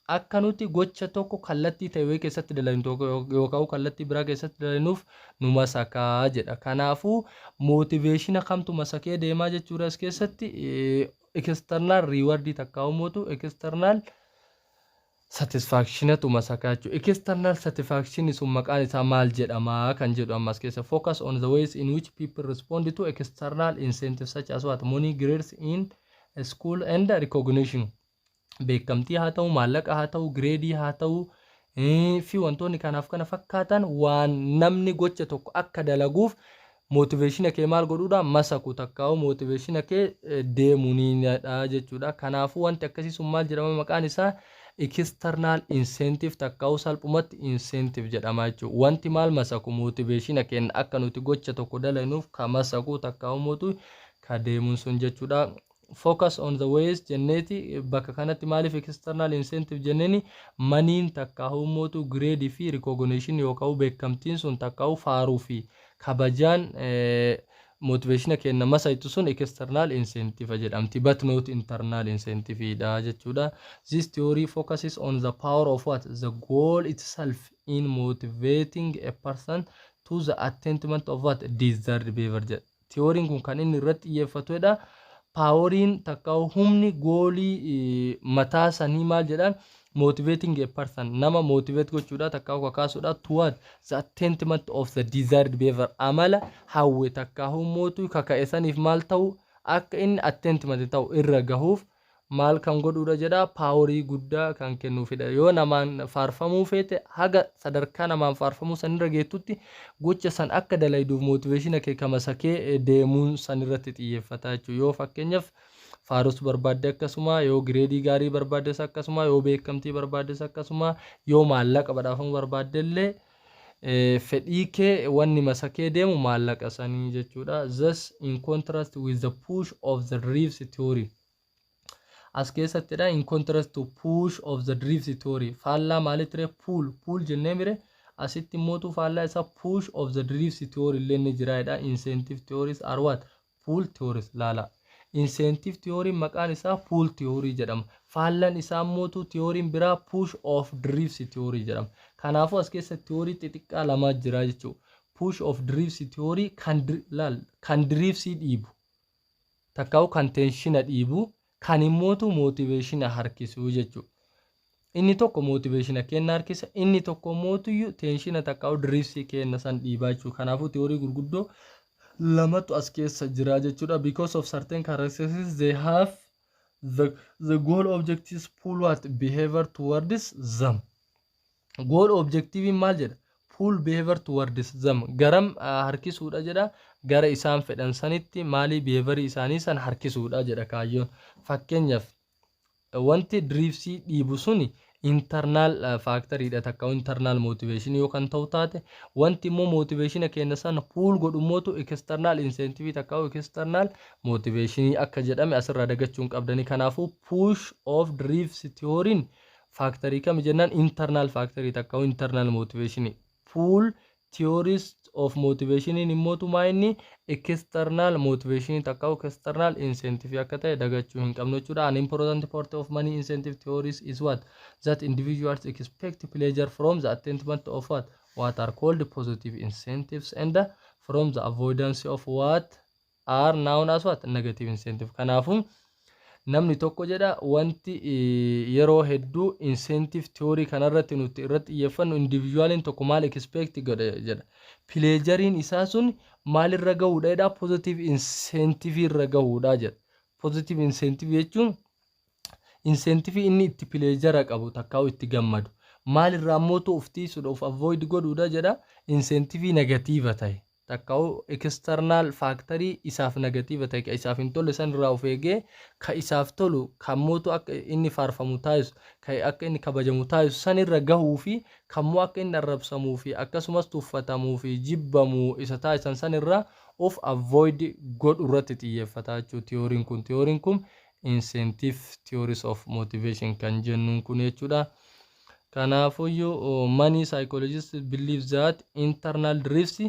Akka nuti gocha tokko kallattii ta'e wayii keessatti dalaynu yookaan kallattii biraa keessatti dalaynuuf nu masakaa jedha. Kanaafuu motivationa kamtu masakee deemaa jechuudha as keessatti? External rewardii takkaa'u mootu external satisfactionatu masakaa jechuudha. External satisfaction sun maqaan isaa maal jedhama kan jedhu ammas keessa focus on the ways in which people respond to external incentives such as what? Money, grades in school and recognition. Beekamtii haa ta'u, maallaqa haa ta'u, gradeii haa ta'u fi wantoonni kanaaf kana fakkaatan waan namni gocha tokko akka dalaguuf motivationa kee maal godhuudha? Masaku takkaa'u motivationa kee deemuuniidha jechuudha. Kanaafuu wanti akkasii sun maal jedhama maqaan isaa? External incentive takkaa'u salphumatti incentive jedhama jechuudha. Wanti maal masaku? Motivationa keenya akka nuti gocha tokko dalagnuuf ka masaku takkaa'u mootu ka deemuun sun jechuudha. Focus on the ways jenneeti bakka kanatti maaliif external incentive jenneeni? Moneyn takkaa'u mootu gradeii fi recognition yookaan beekamtiin sun takkaa'u faaruu fi kabajaan motivationa kenna masaytu sun external incentive jedhamti, but not internal incentive dha jechuudha. This theory focuses on the power of what? The goal itself in motivating a person to the attainment of what? Desired behavior jedha. Theoryn kun kan inni irratti xiyyeeffatudha. Poweriin takka humni goalii mataa sanii maal jedhan? Motivating a person, nama motivate gochuudha takka kakaasuudha, toward the attainment of the desired behavior, amala hawwe takka mootu kaka'e saniif maal ta'u? Akka inni attainment ta'u irra gahuuf Maal kan godhuudha jedha? Powerii guddaa kan kennuufidha. Yoo namaan faarfamuu feete, haga sadarkaa namaan faarfamuu sanirra geettutti gocha san akka dalayduuf motivationa kee kamasakee deemuun sanirratti xiyyeeffata jechuudha. Yoo fakkeenyaaf faarus barbaadde akkasuma, yoo gradeii gaarii barbaaddes akkasuma, yoo beekamtii barbaaddes akkasuma, yoo maallaqa badhaafamuu barbaadde illee fedhii kee wanni masakee deemu maallaqa sanii jechuudha. Thus, in contrast with the push of the drives theory, as keessattidha, in contrast to push of the drives theory, faallaa maalitti ture? Pull jennee mire? Asitti immootu faallaa isaa push of the drives theory illee ni jira. Incentive theories are what? Pull theories. Laala, incentive theory maqaan isaa pull theory jedhama. Faallaan isaa immootu theory biraa push of drives theory jedhama. Kanaafuu as keessa theory xixiqqaa lamaa jira jechuudha. Push of drives theory kan laal, kan drivesii dhiibu takkaa'u, kan tensiona dhiibu, kan immootu motivationa harkisuu jechuudha. Inni tokko motivationa kenna harkisa, inni tokko mootuyyuu tensiona takkaa'u drivesii kenna san dhiibaa jechuudha. Kanaafuu theory gurguddoo lamatu as keessa jira jechuudha. Because of certain characteristics they have, the goal objectives pull what? Behavior towards them. Goal objective maal jedha? Pull behavior towards them. Garam harkisuudha jedha? Gara isaan fedhan sanitti maalii behaviorii isaanii san harkisuudha jedha kaayyoon. Fakkeenyaaf, wanti drivesii dhiibu suni internal factoriidha takka internal motivation yoo kan ta'u taate, wanti immoo motivationa keenya sana pull godhummootu external incentive takka external motivation akka jedhame asirraa dagachuu hin qabdani. Kanaafuu push of drives theory factorii kami jennaan, internal factorii takka internal motivation. Pull theories of motivation immootu maa inni external motivation takka external incentive akka ta'e dagachuu hin qabnu jechuudha. An important part of many incentive theories is what? That individuals expect pleasure from the attainment of what are called positive incentives and from the avoidance of what are known as what? Negative incentive. Kanaafuu namni tokko jedha, wanti yeroo hedduu incentive theory kanarratti nuti irratti xiyyeeffannu, individualiin tokko maal expect godhe jedha? Pleasureiin isaa sun maalirra gahuudha jedha? Positive incentive irra gahuudha jedha. Positive incentive jechuun incentive inni itti pleasure qabu takkaa'u itti gammadu. Maalirraa immoo of tiisuudha, of avoid godhuudha jedha? Incentive negative ta'e takkaa'u external factorii isaaf negative ta'e, ka isaaf hin tolle san irraa of eegee, ka isaaf tolu, kan mootu akka inni faarfamu taasisu, ka akka inni kabajamu taasisu san irra gahuu fi kammoo akka inni arrabsamuu fi akkasumas tuffatamuu fi jibbamuu isa taasisan san irraa of avoid godhu irratti xiyyeeffata jechuudha theoryin kun. Theoryin kun incentive theories of motivation kan jennuun kun jechuudha. Kanaafuyyuu many psychologists believe that internal drives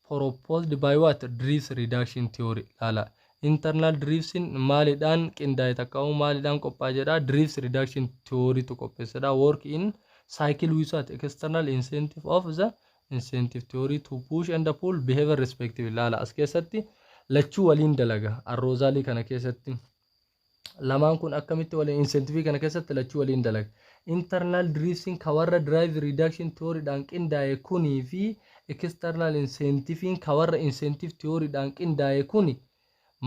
proposed by what? Drives reduction theory. Laala, internal drives maalidhaan qindaa'e takkaa'u maalidhaan qophaa'e jedha? Drives reduction theory tu qopheessedha. Work in cycle with what? External incentive of the incentive theory to push and pull behavior respectively. Laala, as keessatti lachuu waliin dalaga. Arousalii kana keessatti lamaan kun akkamitti waliin, incentive kana keessatti lachuu waliin dalaga? Internal drivesiin ka warra drive reduction theoryidhaan qindaa'e kunii fi external incentivein ka warra incentive theoryidhaan qindaa'e kuni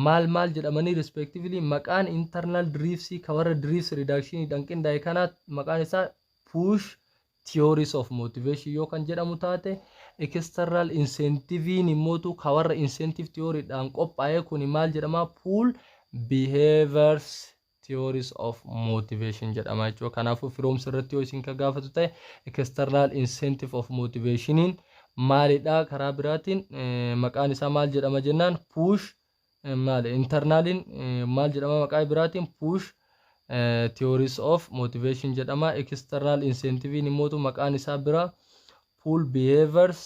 maal maal jedhamanii respectively? Maqaan internal drivesii ka warra drives reductionidhaan qindaa'e kanaa maqaan isaa push theories of motivation yoo kan jedhamu taate, external incentivein immootu ka warra incentive theoryidhaan qophaa'e kuni maal jedhama? Pull behaviors theories of motivation jedhama jechuudha. Kanaafuu firoomsa irratti yoo isin ka gaafatu ta'e, external incentive of motivationiin maalidha? Karaa biraatiin maqaan isaa maal jedhama jennaan, push maali, internaliin maal jedhama? Maqaa biraatiin push theories of motivation jedhama. External incentivein immootu maqaan isaa bira pull behaviors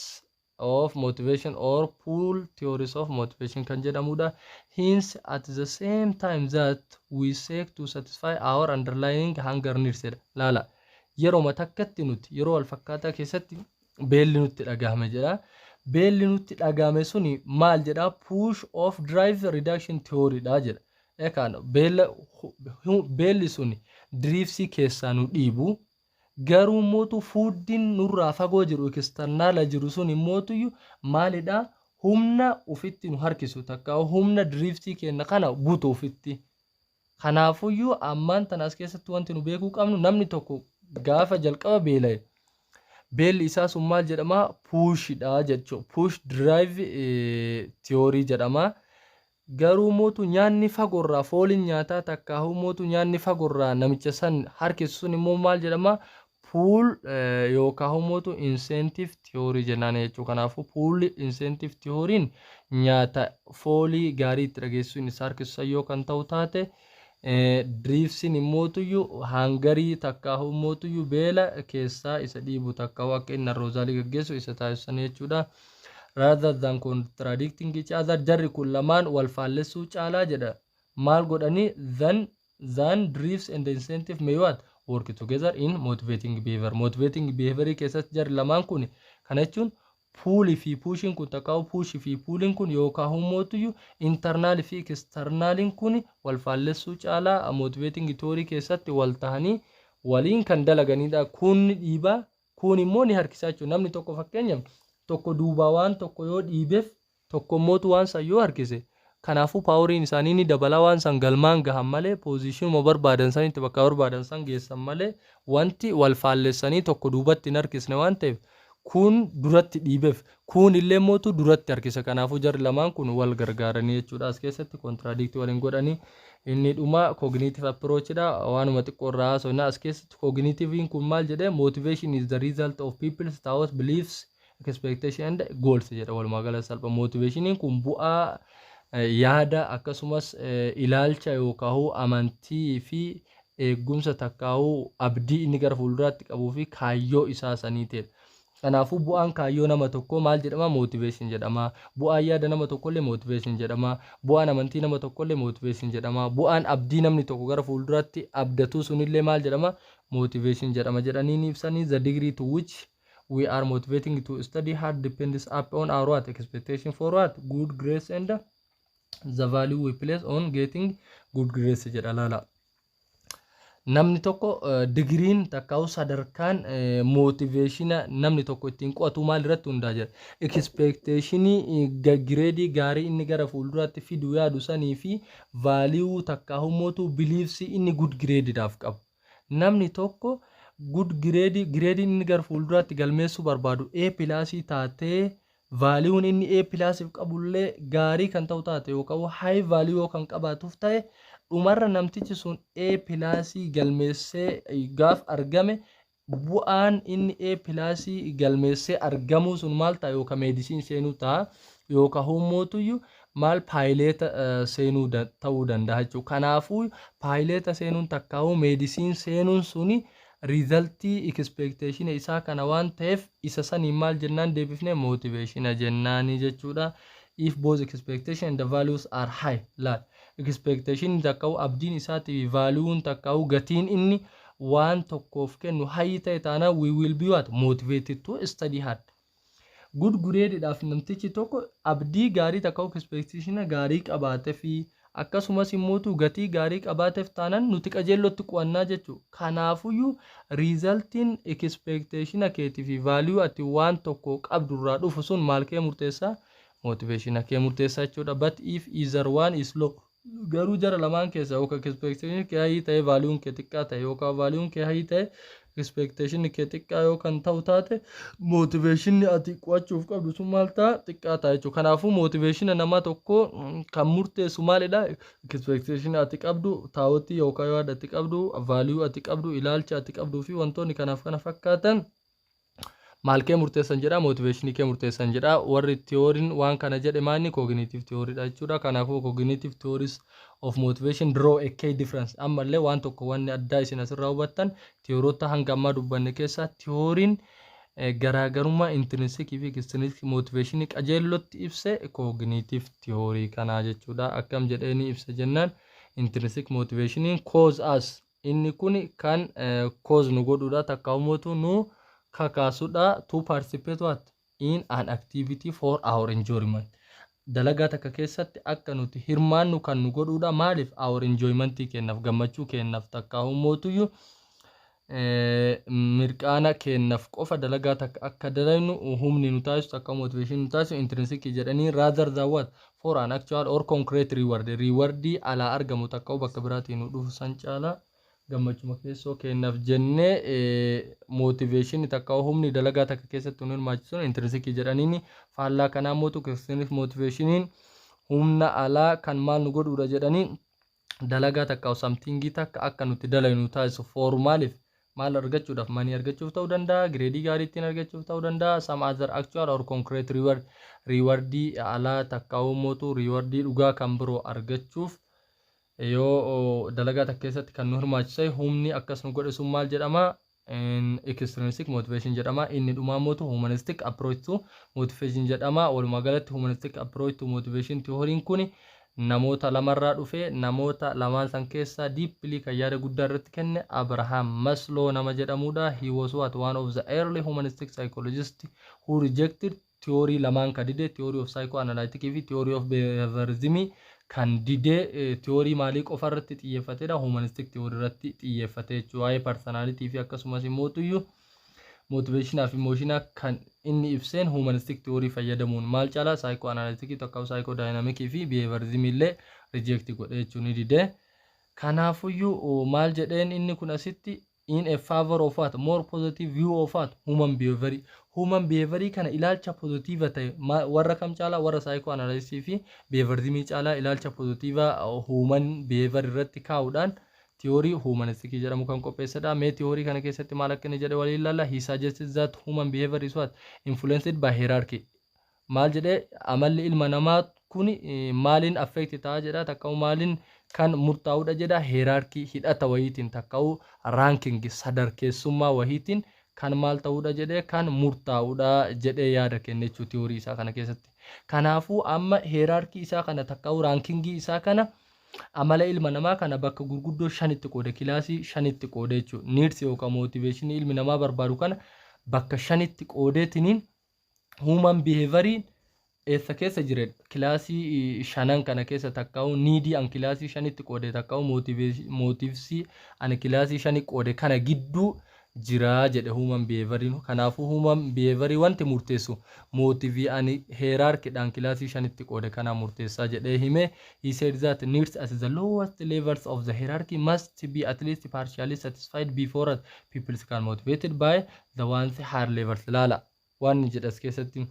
of motivation or pull theories of motivation kan jedhamudha. Hence, at the same time that we seek to satisfy our underlying hunger needs jedha. Laala, yeroo takkatti nuti yeroo wal fakkaataa keessatti beelli nutti dhagahame jedha. Beelli nutti dhagahame suni maal jedha? Push of drive reduction theory dha jedha. Ekaan beelli suni drivesii keessaa nu dhiibu, garuu mootu foodiin nurraa fagoo jiru, externala jiru sun immootuyyuu maalidha? Humna ufitti nu harkisu takka humna drivesii keenya kana butu ufitti. Kanaafuyyuu ammaan tana as keessatti wanti nu beekuu qabnu, namni tokko gaafa jalqaba beela'e, beelli isaa sun maal jedhama? Pushidha jechuudha. Push drive theory jedhama. Garuu mootu nyaanni fagoorraa, fooliin nyaataa takkaahuu mootu nyaanni fagoorraa namicha san harkisu sun immoo maal jedhama? Pull yookaan mootu incentive theory jennaan jechuudha. Kanaafuu pull incentive theoryn nyaata foolii gaarii itti dhageessuun isa harkisu yoo kan ta'u taate, drivesiin immootuyyuu hungerii takkaahuu mootuyyuu beela keessaa isa dhiibu takkaahuu akka inni arousalii gaggeessu isa taasisan jechuudha. Rather than contradicting each other, jarri kun lamaan wal faallessuu caalaa jedha. Maal godhanii? Than drives and incentive may what work together in motivating behavior. Motivating behavior keessatti jarri lamaan kun, kana jechuun pullii fi pushiin kun, takkaa'u pushii fi pulliin kun yookaan humootuyyuu internalii fi externaliin kun wal faallessuu caalaa motivating theory keessatti wal tahanii waliin kan dalaganidha. Kun ni dhiibaa, kun immoo ni harkisaa jechuudha. Namni tokko, fakkeenyaaf, tokko duubaa waan tokko yoo dhiibeef, tokko immootu waan san yoo harkise, kanaafuu poweriin isaanii ni dabala. Waan san galmaan gahan malee, positionuma barbaadan sanitti, bakka barbaadan san geessan malee, wanti wal faallessanii tokko duubatti hin harkisne waan ta'eef, kun duratti dhiibeef, kun illee mootu duratti harkisa. Kanaafuu jarri lamaan kun wal gargaaranii jechuudha. As keessatti contradict waliin godhanii. Inni dhuma cognitive approachidha. Waanuma xiqqoo irraa haasofna. As keessatti cognitivein kun maal jedhee? Motivation is the result of people's thoughts, beliefs, expectation and goals jedha. Walumaa gala salpha, motivationiin kun bu'aa yaada akkasumas ilaalcha yookaan amantii fi eegumsa takkaa'uu abdii inni gara fuulduraatti qabuu fi kaayyoo isaa sanii ta'edha. Kanaafuu bu'aan kaayyoo nama tokkoo maal jedhama? Motivation jedhama. Bu'aan yaada nama tokkollee motivation jedhama. Bu'aan amantii nama tokkollee motivation jedhama. Bu'aan abdii namni tokko gara fuulduraatti abdatu sunillee maal jedhama? Motivation jedhama jedhanii ni ibsanii. The degree to which we are motivating to study hard depends upon our what expectation for what good grades and the value we place on getting good grades jedha. Laala. Namni tokko degreein takkaa'u sadarkaan motivationa namni tokko ittiin qo'atu maal irratti hundaa jira? Expectationii gradeii gaarii inni gara fuulduraatti fidu yaadu sanii fi value takkaa'u mootu beliefsii inni good gradeiidhaaf qabu. Namni tokko good gradeii, gradeiin inni gara fuulduraatti galmeessuu barbaadu A plusii taatee, valueun inni A plusiif qabullee gaarii kan ta'u taate yookaan high value yoo kan qabaatuuf ta'e, dhumarra namtichi sun A plusii galmeessee gaaf argame, bu'aan inni A plusii galmeessee argamuu sun maal ta'a? Yookaan medicine seenuu ta'a yookaan humootuyyuu maal pilota seenuu ta'uu danda'a jechuudha. Kanaafuu pilota seenuun takkaa'uu medicine seenuun suni resultii expectation isaa kana waan ta'eef, isa saniin maal jennaan deebifnee? Motivation jennaanii jechuudha. If both expectation and the values are high, laal, expectation takkaa'u abdiin isaatii fi valueun takkaa'u gatiin inni waan tokkoof kennu high ta'e taanaan, we will be what motivated to study hard. Good gradeidhaaf namtichi tokko abdii gaarii takkaa'u expectation gaarii qabaatee fi akkasumas immootu gatii gaarii qabaateef taanaan, nuti qajeellotti qo'annaa jechuudha. Kanaafuyyuu resultiin expectation keetii fi value ati waan tokko qabdurraa dhufu sun maal kee murteessaa? Motivation kee murteessaa jechuudha. But if either one is low, garuu jara lamaan keessa yookaan expectation kee high ta'e valueun kee xiqqaa ta'e, yookaan valueun kee high ta'e expectation kee xiqqaa yoo kan ta'u taate, motivation ati qo'achuuf qabdu sun maal ta'a? Xiqqaa ta'a jechuudha. Kanaafuu motivation nama tokko kan murteessu maalidha? Expectation ati qabdu, thoughtii yookaan yaada ati qabdu, value ati qabdu, ilaalcha ati qabduu fi wantoonni kanaaf kana fakkaatan maal kee murteessan jedha? Motivationii kee murteessan jedha. Warri theoryn waan kana jedhe maanni? Cognitive theoryidha jechuudha. Kanaafuu cognitive theories of motivation draw a key difference. Ammallee waan tokko wanni addaa isin asirraa hubattan, theoryota hanga ammaa dubbanne keessaa theoryn garaagarummaa intrinsicii fi extrinsic motivationii qajeellotti ibse cognitive theory kanaa jechuudha. Akkam jedhee ibsa jennaan, intrinsic motivationiin cause us, inni kun kan cause nu godhudha takka ummatu nu kakaasudha, to participate what in an activity for our enjoyment. Dalagaa takka keessatti akka nuti hirmaannu kan nu godhudha. Maaliif? Our enjoymentii kennaaf, gammachuu kennaaf, takka ummatuyyuu mirqaana kennaaf qofa dalagaa takka akka dalagnu humni nu taasisu akka motivation nu taasisu intrinsic jedhanii, rather than what For an actual or concrete reward. Rewardii alaa argamu takka bakka biraatiin nu dhufu san caalaa gammachuma keessoo kennaaf jennee motivation takka humni dalagaa takka keessatti nu hirmaachisuun intrinsicii jedhaniini. Faallaa kanaa mootu extrinsic motivationiin humna alaa kan maal nu godhuudha jedhanii, dalagaa takka, somethingii takka akka nuti dalagnu taasisu. For maaliif? Maal argachuudhaaf? Money argachuuf ta'uu danda'a, gradeii gaarii ittiin argachuuf ta'uu danda'a, some other actual or concrete reward, rewardii alaa takka mootu rewardii dhugaa kan biroo argachuuf yoo dalagaa takka keessatti kan nu hirmaachise, humni akkas nu godhe sun maal jedhama? Extrinsic motivation jedhama. Inni dhumaa mootu humanistic approach to motivation jedhama. Walumaa galatti humanistic approach to motivation theory kun namoota lamarraa dhufe. Namoota lamaan san keessaa deeply kan yaada guddaa irratti kenne Abraham Maslow nama jedhamudha. He was what? One of the early humanistic psychologists who rejected theory lamaan kan dide, theory of psychoanalytic fi theory of behaviorism kan dide. Theory maalii qofa irratti xiyyeeffatedha? Humanistic theory irratti xiyyeeffate jechuudha. Waa'ee personality fi akkasumas immoo tuyyuu motivationaa fi emotionaa kan inni ibseen humanistic theory fayyadamuun maal caalaa psychoanalytic tokko, psychodynamic fi behaviorism illee reject godhe jechuun ni dide. Kanaafuyyuu maal jedheen inni kun asitti? In a favor of what? More positive view of what? Human behavior. Human behavior kana ilaalcha positive ta'e warra kam caalaa? Warra psychoanalysis fi behaviorism caalaa ilaalcha positive human behavior irratti kaa'uudhaan theory humanistic jedhamu kan qopheessedha. Mee theory kana keessatti maal akka inni jedhe waliin ilaalla. He suggested that human behavior is what? Influenced by hierarchy. Maal jedhee? Amalli ilma namaa kun maaliin affect ta'a jedha, takka maaliin kan murtaa'udha jedha? Hierarchy, hidhata wayiitiin, takka'u ranking, sadarkeessummaa wayiitiin kan maal ta'uudha jedhee, kan murtaa'uudha jedhee yaada kenne jechuu theory isaa kana keessatti. Kanaafuu amma hierarchy isaa kana takka'u rankingii isaa kana amala ilma namaa kana bakka gurguddoo shanitti qoode, classii shanitti qoode jechuudha. Needs yookaan motivationii ilmi namaa barbaadu kana bakka shanitti qoodeetiniin human behavioriin eessa keessa jira? Classii shanan kana keessa takka'u needii an classii shanitti qoode, takka'u motivesii an classii shani qoode kana gidduu jiraa jedhe human behavioriin. Kanaafuu human behaviorii wanti murteessu motiveii ani hierarchydhaan classii shanitti qoode kana murteessaa jedhee hime. He said that needs at the lowest levels of the hierarchy must be at least partially satisfied before people can motivated by the ones higher levels. Laala, waan jedhas keessatti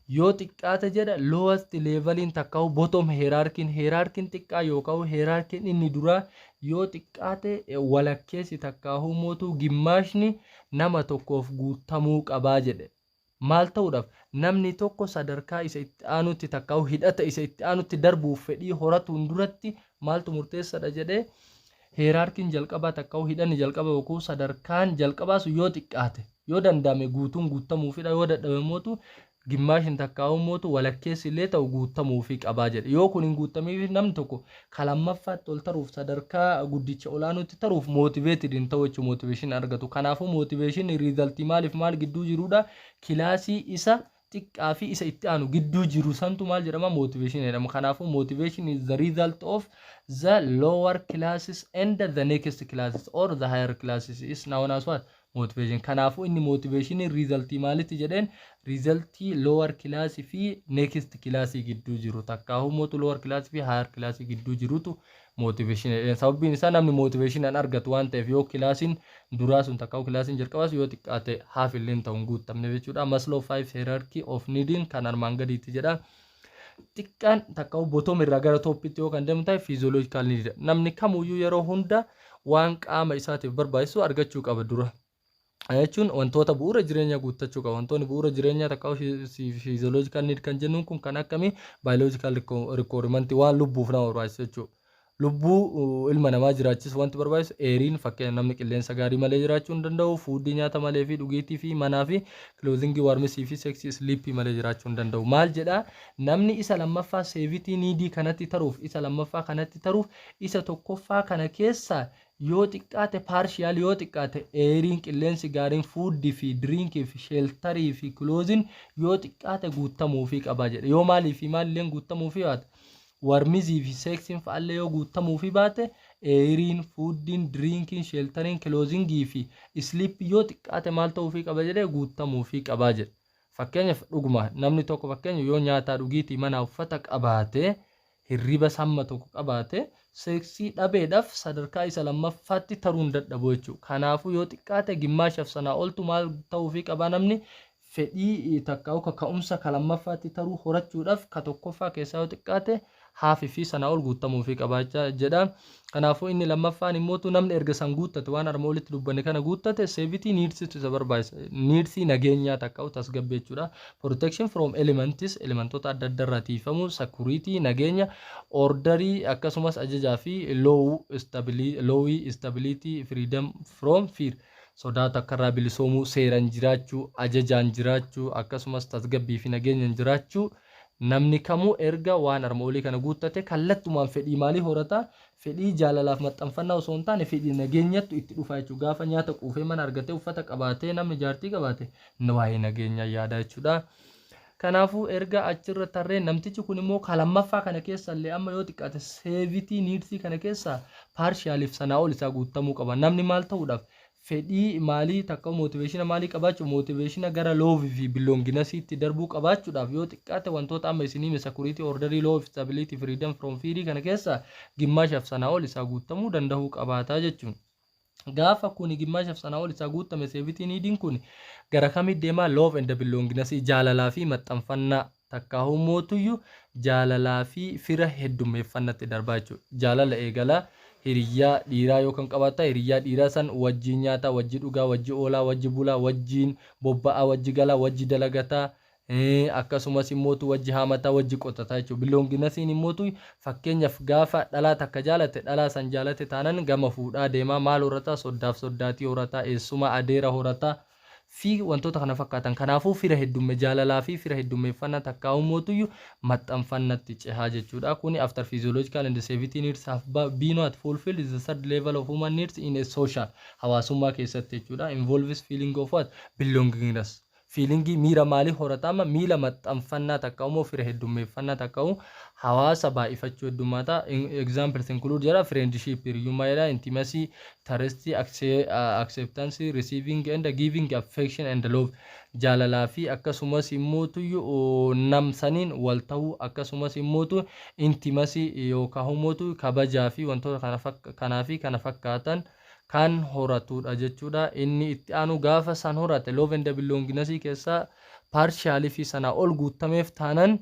yoo xiqqaate jedha, lowest leveliin takka'u bottom hierarchyn, hierarchyn xiqqaa yookaan hierarchyn inni duraa yoo xiqqaate walakkeessi takkaa'u mootuu gimmaashni nama tokkoof guutamuu qabaa jedhe. Maal ta'uudhaaf? Namni tokko sadarkaa isa itti aanutti takkaa'u hidhata isa itti aanutti darbuuf fedhii horatuun duratti maaltu murteessadha jedhee? Hierarchyn jalqabaa takkaa'u hidhanni jalqaba yookaan sadarkaan jalqabaa sun yoo xiqqaate, yoo danda'ame guutuun guutamuufidha, yoo dadhabe mootu gimmaashin takkaa'u mootu walakkeessi illee ta'u guutamuufii qabaa jedhe. Yoo kun hin guutamiif, namni tokko ka lammaffaatti ol taruuf, sadarkaa guddicha olaanutti taruuf motivated hin ta'u jechuun motivation argatu. Kanaafuu motivation resultii maaliif maal gidduu jirudha? Classii isa xiqqaa fi isa itti aanu gidduu jiru santu maal jedhama? Motivation jedhama. Kanaafuu motivation is the result of the lower classes and the next classes or the higher classes is known as what? Motivation. Kanaafuu inni motivation resultii maalitti jedheen? Resultii lower class fi next class gidduu jiru, takkaahuu mootu lower class fi higher class gidduu jirutu motivation jedheen. Sababbiin isaa namni motivation an argatu waan ta'eef, yoo classiin duraa sun takkaahuu classiin jalqabaas yoo xiqqaate half illee ta'u hin guutamne jechuudha. Maslow 5 hierarchy of needing kan armaan gadiitti jedha. Xiqqaan takkaahuu bottom irraa gara topitti yoo kan deemu ta'e, physiological need. Namni kamuyyuu yeroo hunda waan qaama isaatiif barbaachisu argachuu qaba dura. Jechuun wantoota bu'uura jireenyaa guuttachuu qaba. Wantoonni bu'uura jireenyaa takka physiological need kan jennuun kun kan akkamii? Biological requirement, waan lubbuuf nama barbaachisu jechuudha. Lubbuu ilma namaa jiraachisu wanti barbaachisu airiin, fakkeenya namni qilleensa gaarii malee jiraachuu hin danda'u, foodii nyaata malee fi dhugiitii fi manaa fi clothingii, warmthii fi sexii, sleepii malee jiraachuu hin danda'u. Maal jedhaa? Namni isa lammaffaa safety needii kanatti taruuf, isa lammaffaa kanatti taruuf, isa tokkoffaa kana keessaa yoo xiqqaate partial, yoo xiqqaate airiin, qilleensi gaariin, foodii fi drinkii fi shelterii fi clothing yoo xiqqaate guutamuufii qabaa jedhe. Yoo maalii fi maalilleen guutamuufii baate, warmthii fi sexiin fa'allee yoo guutamuufii baate, airiin, foodiin, drinkiin, shelteriin, clothingii fi sleepii yoo xiqqaate maal ta'uufii qaba jedhee? Guutamuufii qabaa jedhe. Fakkeenyaaf, dhuguma namni tokko, fakkeenya, yoo nyaataa, dhugiitii, mana, uffata qabaate, hirriba samma tokko qabaate, seeksii dhabeedhaaf sadarkaa isa lammaffaatti taruu hin dadhabu jechuudha. Kanaafuu yoo xiqqaate gimmaashaaf sanaa oltu maal ta'uufii qabaa? Namni fedhii takka kaka'umsa ka lammaffaatti taruu horachuudhaaf ka tokkoffaa keessaa yoo xiqqaate haafii fi sanaa ol guuttamuufii qabaachaa jedha. Kanaafuu inni lammaffaan immootu namni erga san guuttate, waan arma olitti dubbanne kana guuttate, safety needsitu isa barbaachisa. Needsii nageenyaa takka tasgabbii jechuudha. Protection from elements, elementoota adda addaa irraa tiifamuu, security, nageenya, orderii akkasumas ajajaa fi law, stability, freedom from fear. Sodaa takka irraa bilisoomuu, seeraan jiraachuu, ajajaan jiraachuu, akkasumas tasgabbii fi nageenyaan jiraachuu. Namni kamuu erga waan arma olii kana guuttate kallattumaan fedhii maalii horata? Fedhii jaalalaaf maxxanfannaa osoo hin taane fedhii nageenyattu itti dhufa jechuudha. Gaafa nyaata quufee, mana argatee, uffata qabaatee, namni jaartii qabaate, waa'ee nageenyaa yaada jechuudha. Kanaafuu erga achirra tarree namtichi kun immoo ka lammaffaa kana keessa illee amma yoo xiqqaate safety needsii kana keessa partialiif sanaa ol isaa guutamuu qaba. Namni maal ta'uudhaaf, fedhii maalii takka motivationa maalii qabaachuu, motivationa gara loveii fi belongingnessiitti darbuu qabaachuudhaaf yoo xiqqaate wantoota amma isinii security, orderii, law, stability, freedom from fearii kana keessa gimmaashaaf sanaa ol isaa guutamuu danda'uu qabaataa jechuun. Gaafa kuni gimmaashaaf sanaa ol isaa guutame, safety neediin kun gara kamitti deemaa? Love and belongingnessii, jaalalaa fi maxxanfannaa takka mootuyyuu jaalalaa fi fira heddummeeffannatti darbaa jechuudha. Jaalala eegalaa, hiriyyaa dhiiraa yoo kan qabaata, hiriyyaa dhiiraa san wajjin nyaataa, wajji dhugaa, wajji oolaa, wajji bulaa, wajjin bobba'aa, wajji galaa, wajji dalagataa, akkasumas immootu wajji haamataa, wajji qotataa jechuudha. Belongingnessiin immootu fakkeenyaaf gaafa dhalaa takka jaalate, dhalaa san jaalate taanan gama fuudhaa deemaa, maal horataa? Soddaaf soddaatii horataa, eessuma adeera horataa fi wantoota kana fakkaatan. Kanaafuu fira heddumme, jaalalaa fi fira heddummeeffannaa takkaa ummootuyyuu maxxanfannatti cehaa jechuudha. Kuni after physiological and safety needs have been not fulfilled is the third level of human needs in a social, hawaasummaa keessatti jechuudha. Involves feeling of what? Belongingness. Feelingii, miira maalii horatama? Miira maxxanfannaa takka immoo fira heddummeeffannaa takka hawaasa baay'ifachuu heddummaata. Examples include jedha, friendship, hiriyummaa jedha, intimacy, trust, acceptance, receiving and giving affection and love, jaalalaa fi akkasumas immootu namsaniin wal ta'uu, akkasumas immootu intimacy yookaan immootu kabajaa fi wantoota kanaa fi kana fakkaatan kan horatudha jechuudha. Inni itti aanu gaafa san horate, love and belongingness keessaa partialii fi sanaa ol guutameef taanan,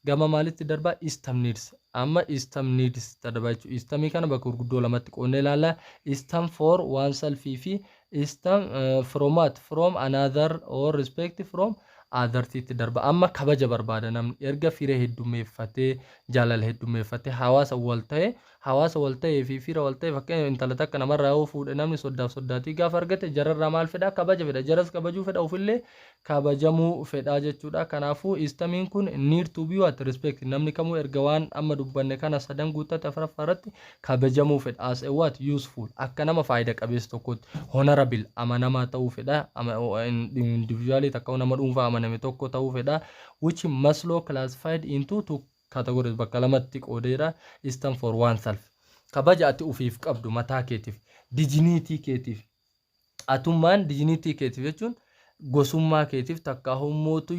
gama maalitti darba? Esteem needs. Amma esteem needs darba jechuudha. Esteemii kana bakka gurguddoo lamatti qoonnee ilaalla. Esteem for oneself fi esteem from what? From another or respect from othersitti darba. Amma kabaja barbaada namni erga fira heddummeeffatee, jaalala heddummeeffatee, hawaasa wal ta'e, hawaasa wal ta'ee fi fira wal ta'e. Fakkeenya, intala takka namarraa yoo fuudhe, namni soddaaf soddaatii gaafa argate jararraa maal fedha? Kabaja fedha. Jaras kabajuu fedha, ofillee kabajamuu fedha jechuudha. Kanaafuu esteemiin kun need to be what? Respect. Namni kamuu erga waan amma dubbanne kana sadan guuttate afuraffaa irratti kabajamuu fedha, as a what? Useful, akka nama faayida qabeessa tokkotti, honorable, amanamaa ta'uu fedha, individually takka nama dhuunfaa amaname tokko ta'uu fedha, which Maslow classified into two categories, bakka lamatti qoodeera. Esteem for oneself, kabaja ati ufiif qabdu, mataa keetiif, dignity keetiif, atummaan dignity keetiif jechuun gosummaa keetiif takka hummootu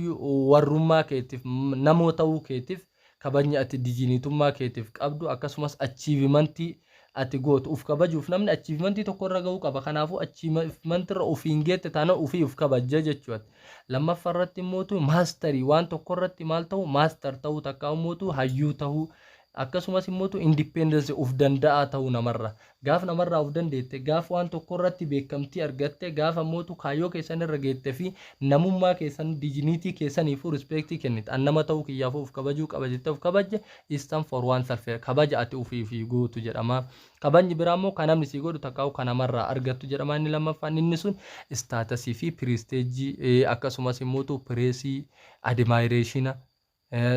warrummaa keetiif, namoo ta'uu keetiif, kabajni ati dignityummaa keetiif qabdu, akkasumas achievementii ati gootu. Uf kabajuuf namni achievementii tokko irra gahuu qaba. Kanaafuu achievementii irra ofiin geette taana ofii uf kabajja jechuudha. Lammaffaa irratti immootu masterii, waan tokko irratti maal ta'u? Master ta'uu takka immootu hayyuu ta'uu, akkasumas immootu independence, uf danda'aa ta'uu namarra. Gaaf namarraa uf dandeette, gaaf waan tokko irratti beekamtii argatte, gaaf ammootu kaayyoo keessan irra geette fi namummaa keessan, dignity keessaniifuu respectii kennite, an nama ta'uu kiyyaafuu uf kabajuu qaba jettee uf kabajje, esteem for oneself, kabaja ati ofii fi gootu jedhama. Kabajni biraa immoo kan namni sii godhu takkaa'u kan namarraa argattu jedhama. Inni lammaffaan inni sun statusii fi prestigeii, akkasumas immootu praiseii, admirationa,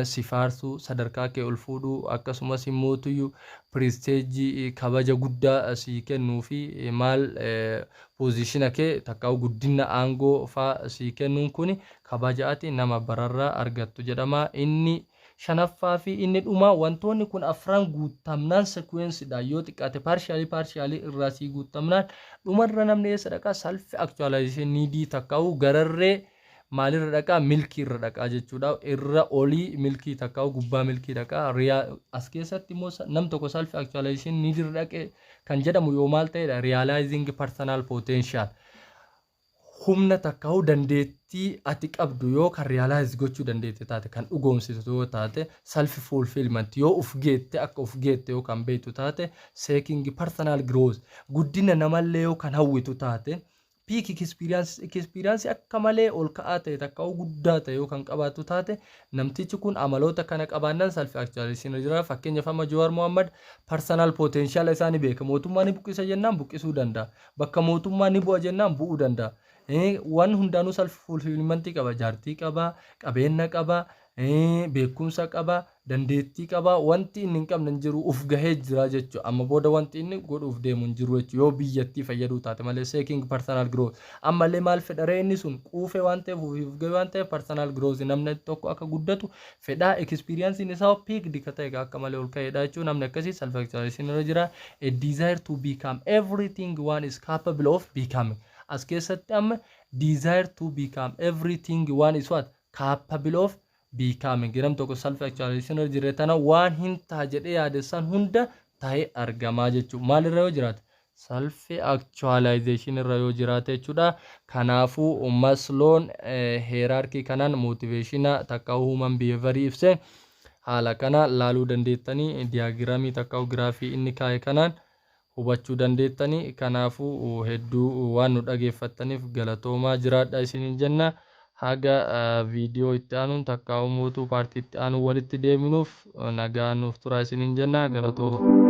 si faarsuu, sadarkaa kee ol fuudhuu, akkasumas immootuyyuu prestigeii, kabaja guddaa si kennuu fi maal, positiona kee takkaa'u guddina aangoo faa si kennuun kun kabaja ati nama bararraa argattu jedhama. Inni shanaffaa fi inni dhumaa, wantoonni kun afran guutamnaan, sequencedha, yoo xiqqaate partialii partialii irraa sii guutamnaan, dhumarra namni eessa dhaqaa? Self actualization needii takkaa'u gararree Maalirra dhaqaa? Milkii irra dhaqaa jechuudha. Irra olii milkii takkaa gubbaa milkii dhaqaa. As keessatti immoo nam tokko self actualization need irra dhaqe kan jedhamu yoo maal ta'edha? Realizing personal potential. Humna takkaa'u dandeettii ati qabdu yoo kan realize gochuu dandeette taate, kan dhugoomsitu yoo taate, self fulfillment yoo uf geette, akka uf geette yoo kan beektu taate, seeking personal growth, guddina namallee yoo kan hawwitu taate, peak experience akka malee ol ka'aa ta'e takkaa'u guddaa ta'e yoo kan qabaatu taate, namtichi kun amaloota kana qabaannaan self actualization jira. Fakkeenyaaf, amma Jawaar Mohammad personal potential isaa ni beeka. Mootummaa ni buqqisa jennaan buqqisuu danda'a. Bakka mootummaa ni bu'a jennaan bu'uu danda'a. Waan hundaanuu self fulfillment qaba. Jaartii qaba, qabeenya qaba, beekumsa qaba, dandeettii qaba. Wanti inni hin qabne hin jiru, uf gahee jira jechuudha. Amma booda wanti inni godhuuf deemu hin jiru jechuudha, yoo biyyattii fayyaduu taate malee. Seeking personal growth ammallee maal fedharee? Inni sun quufee waan ta'eef, ufiif gahee waan ta'eef, personal growth, namni tokko akka guddatu fedhaa. Experience isaa peak dika ta'e, akka malee ol ka'eedha jechuudha. Namni akkasii self actualization irra jira. A desire to become everything one is capable of becoming. As keessatti amma desire to become everything one is what capable of becoming. Nam tokko self actualization irra jira tana waan hin ta'a jedhee yaadessan hunda ta'ee argamaa jechuudha. Maalirra yoo jiraate? Self actualization irra yoo jiraate jechuudha. Kanaafuu Masloon hierarchy kanaan motivation takka human behavior ibse. Haala kana laaluu dandeettanii, diagramii takka giraafii inni kaa'e kanaan hubachuu dandeettanii. Kanaafuu hedduu waan nu dhageeffattaniif galatoomaa, jiraadha isiniin jenna. Haga viidiyoo itti aanuun takka mootuu partii itti aanuun walitti deebinuuf nagaa nuuf turaa isiniin jenna, galatooma.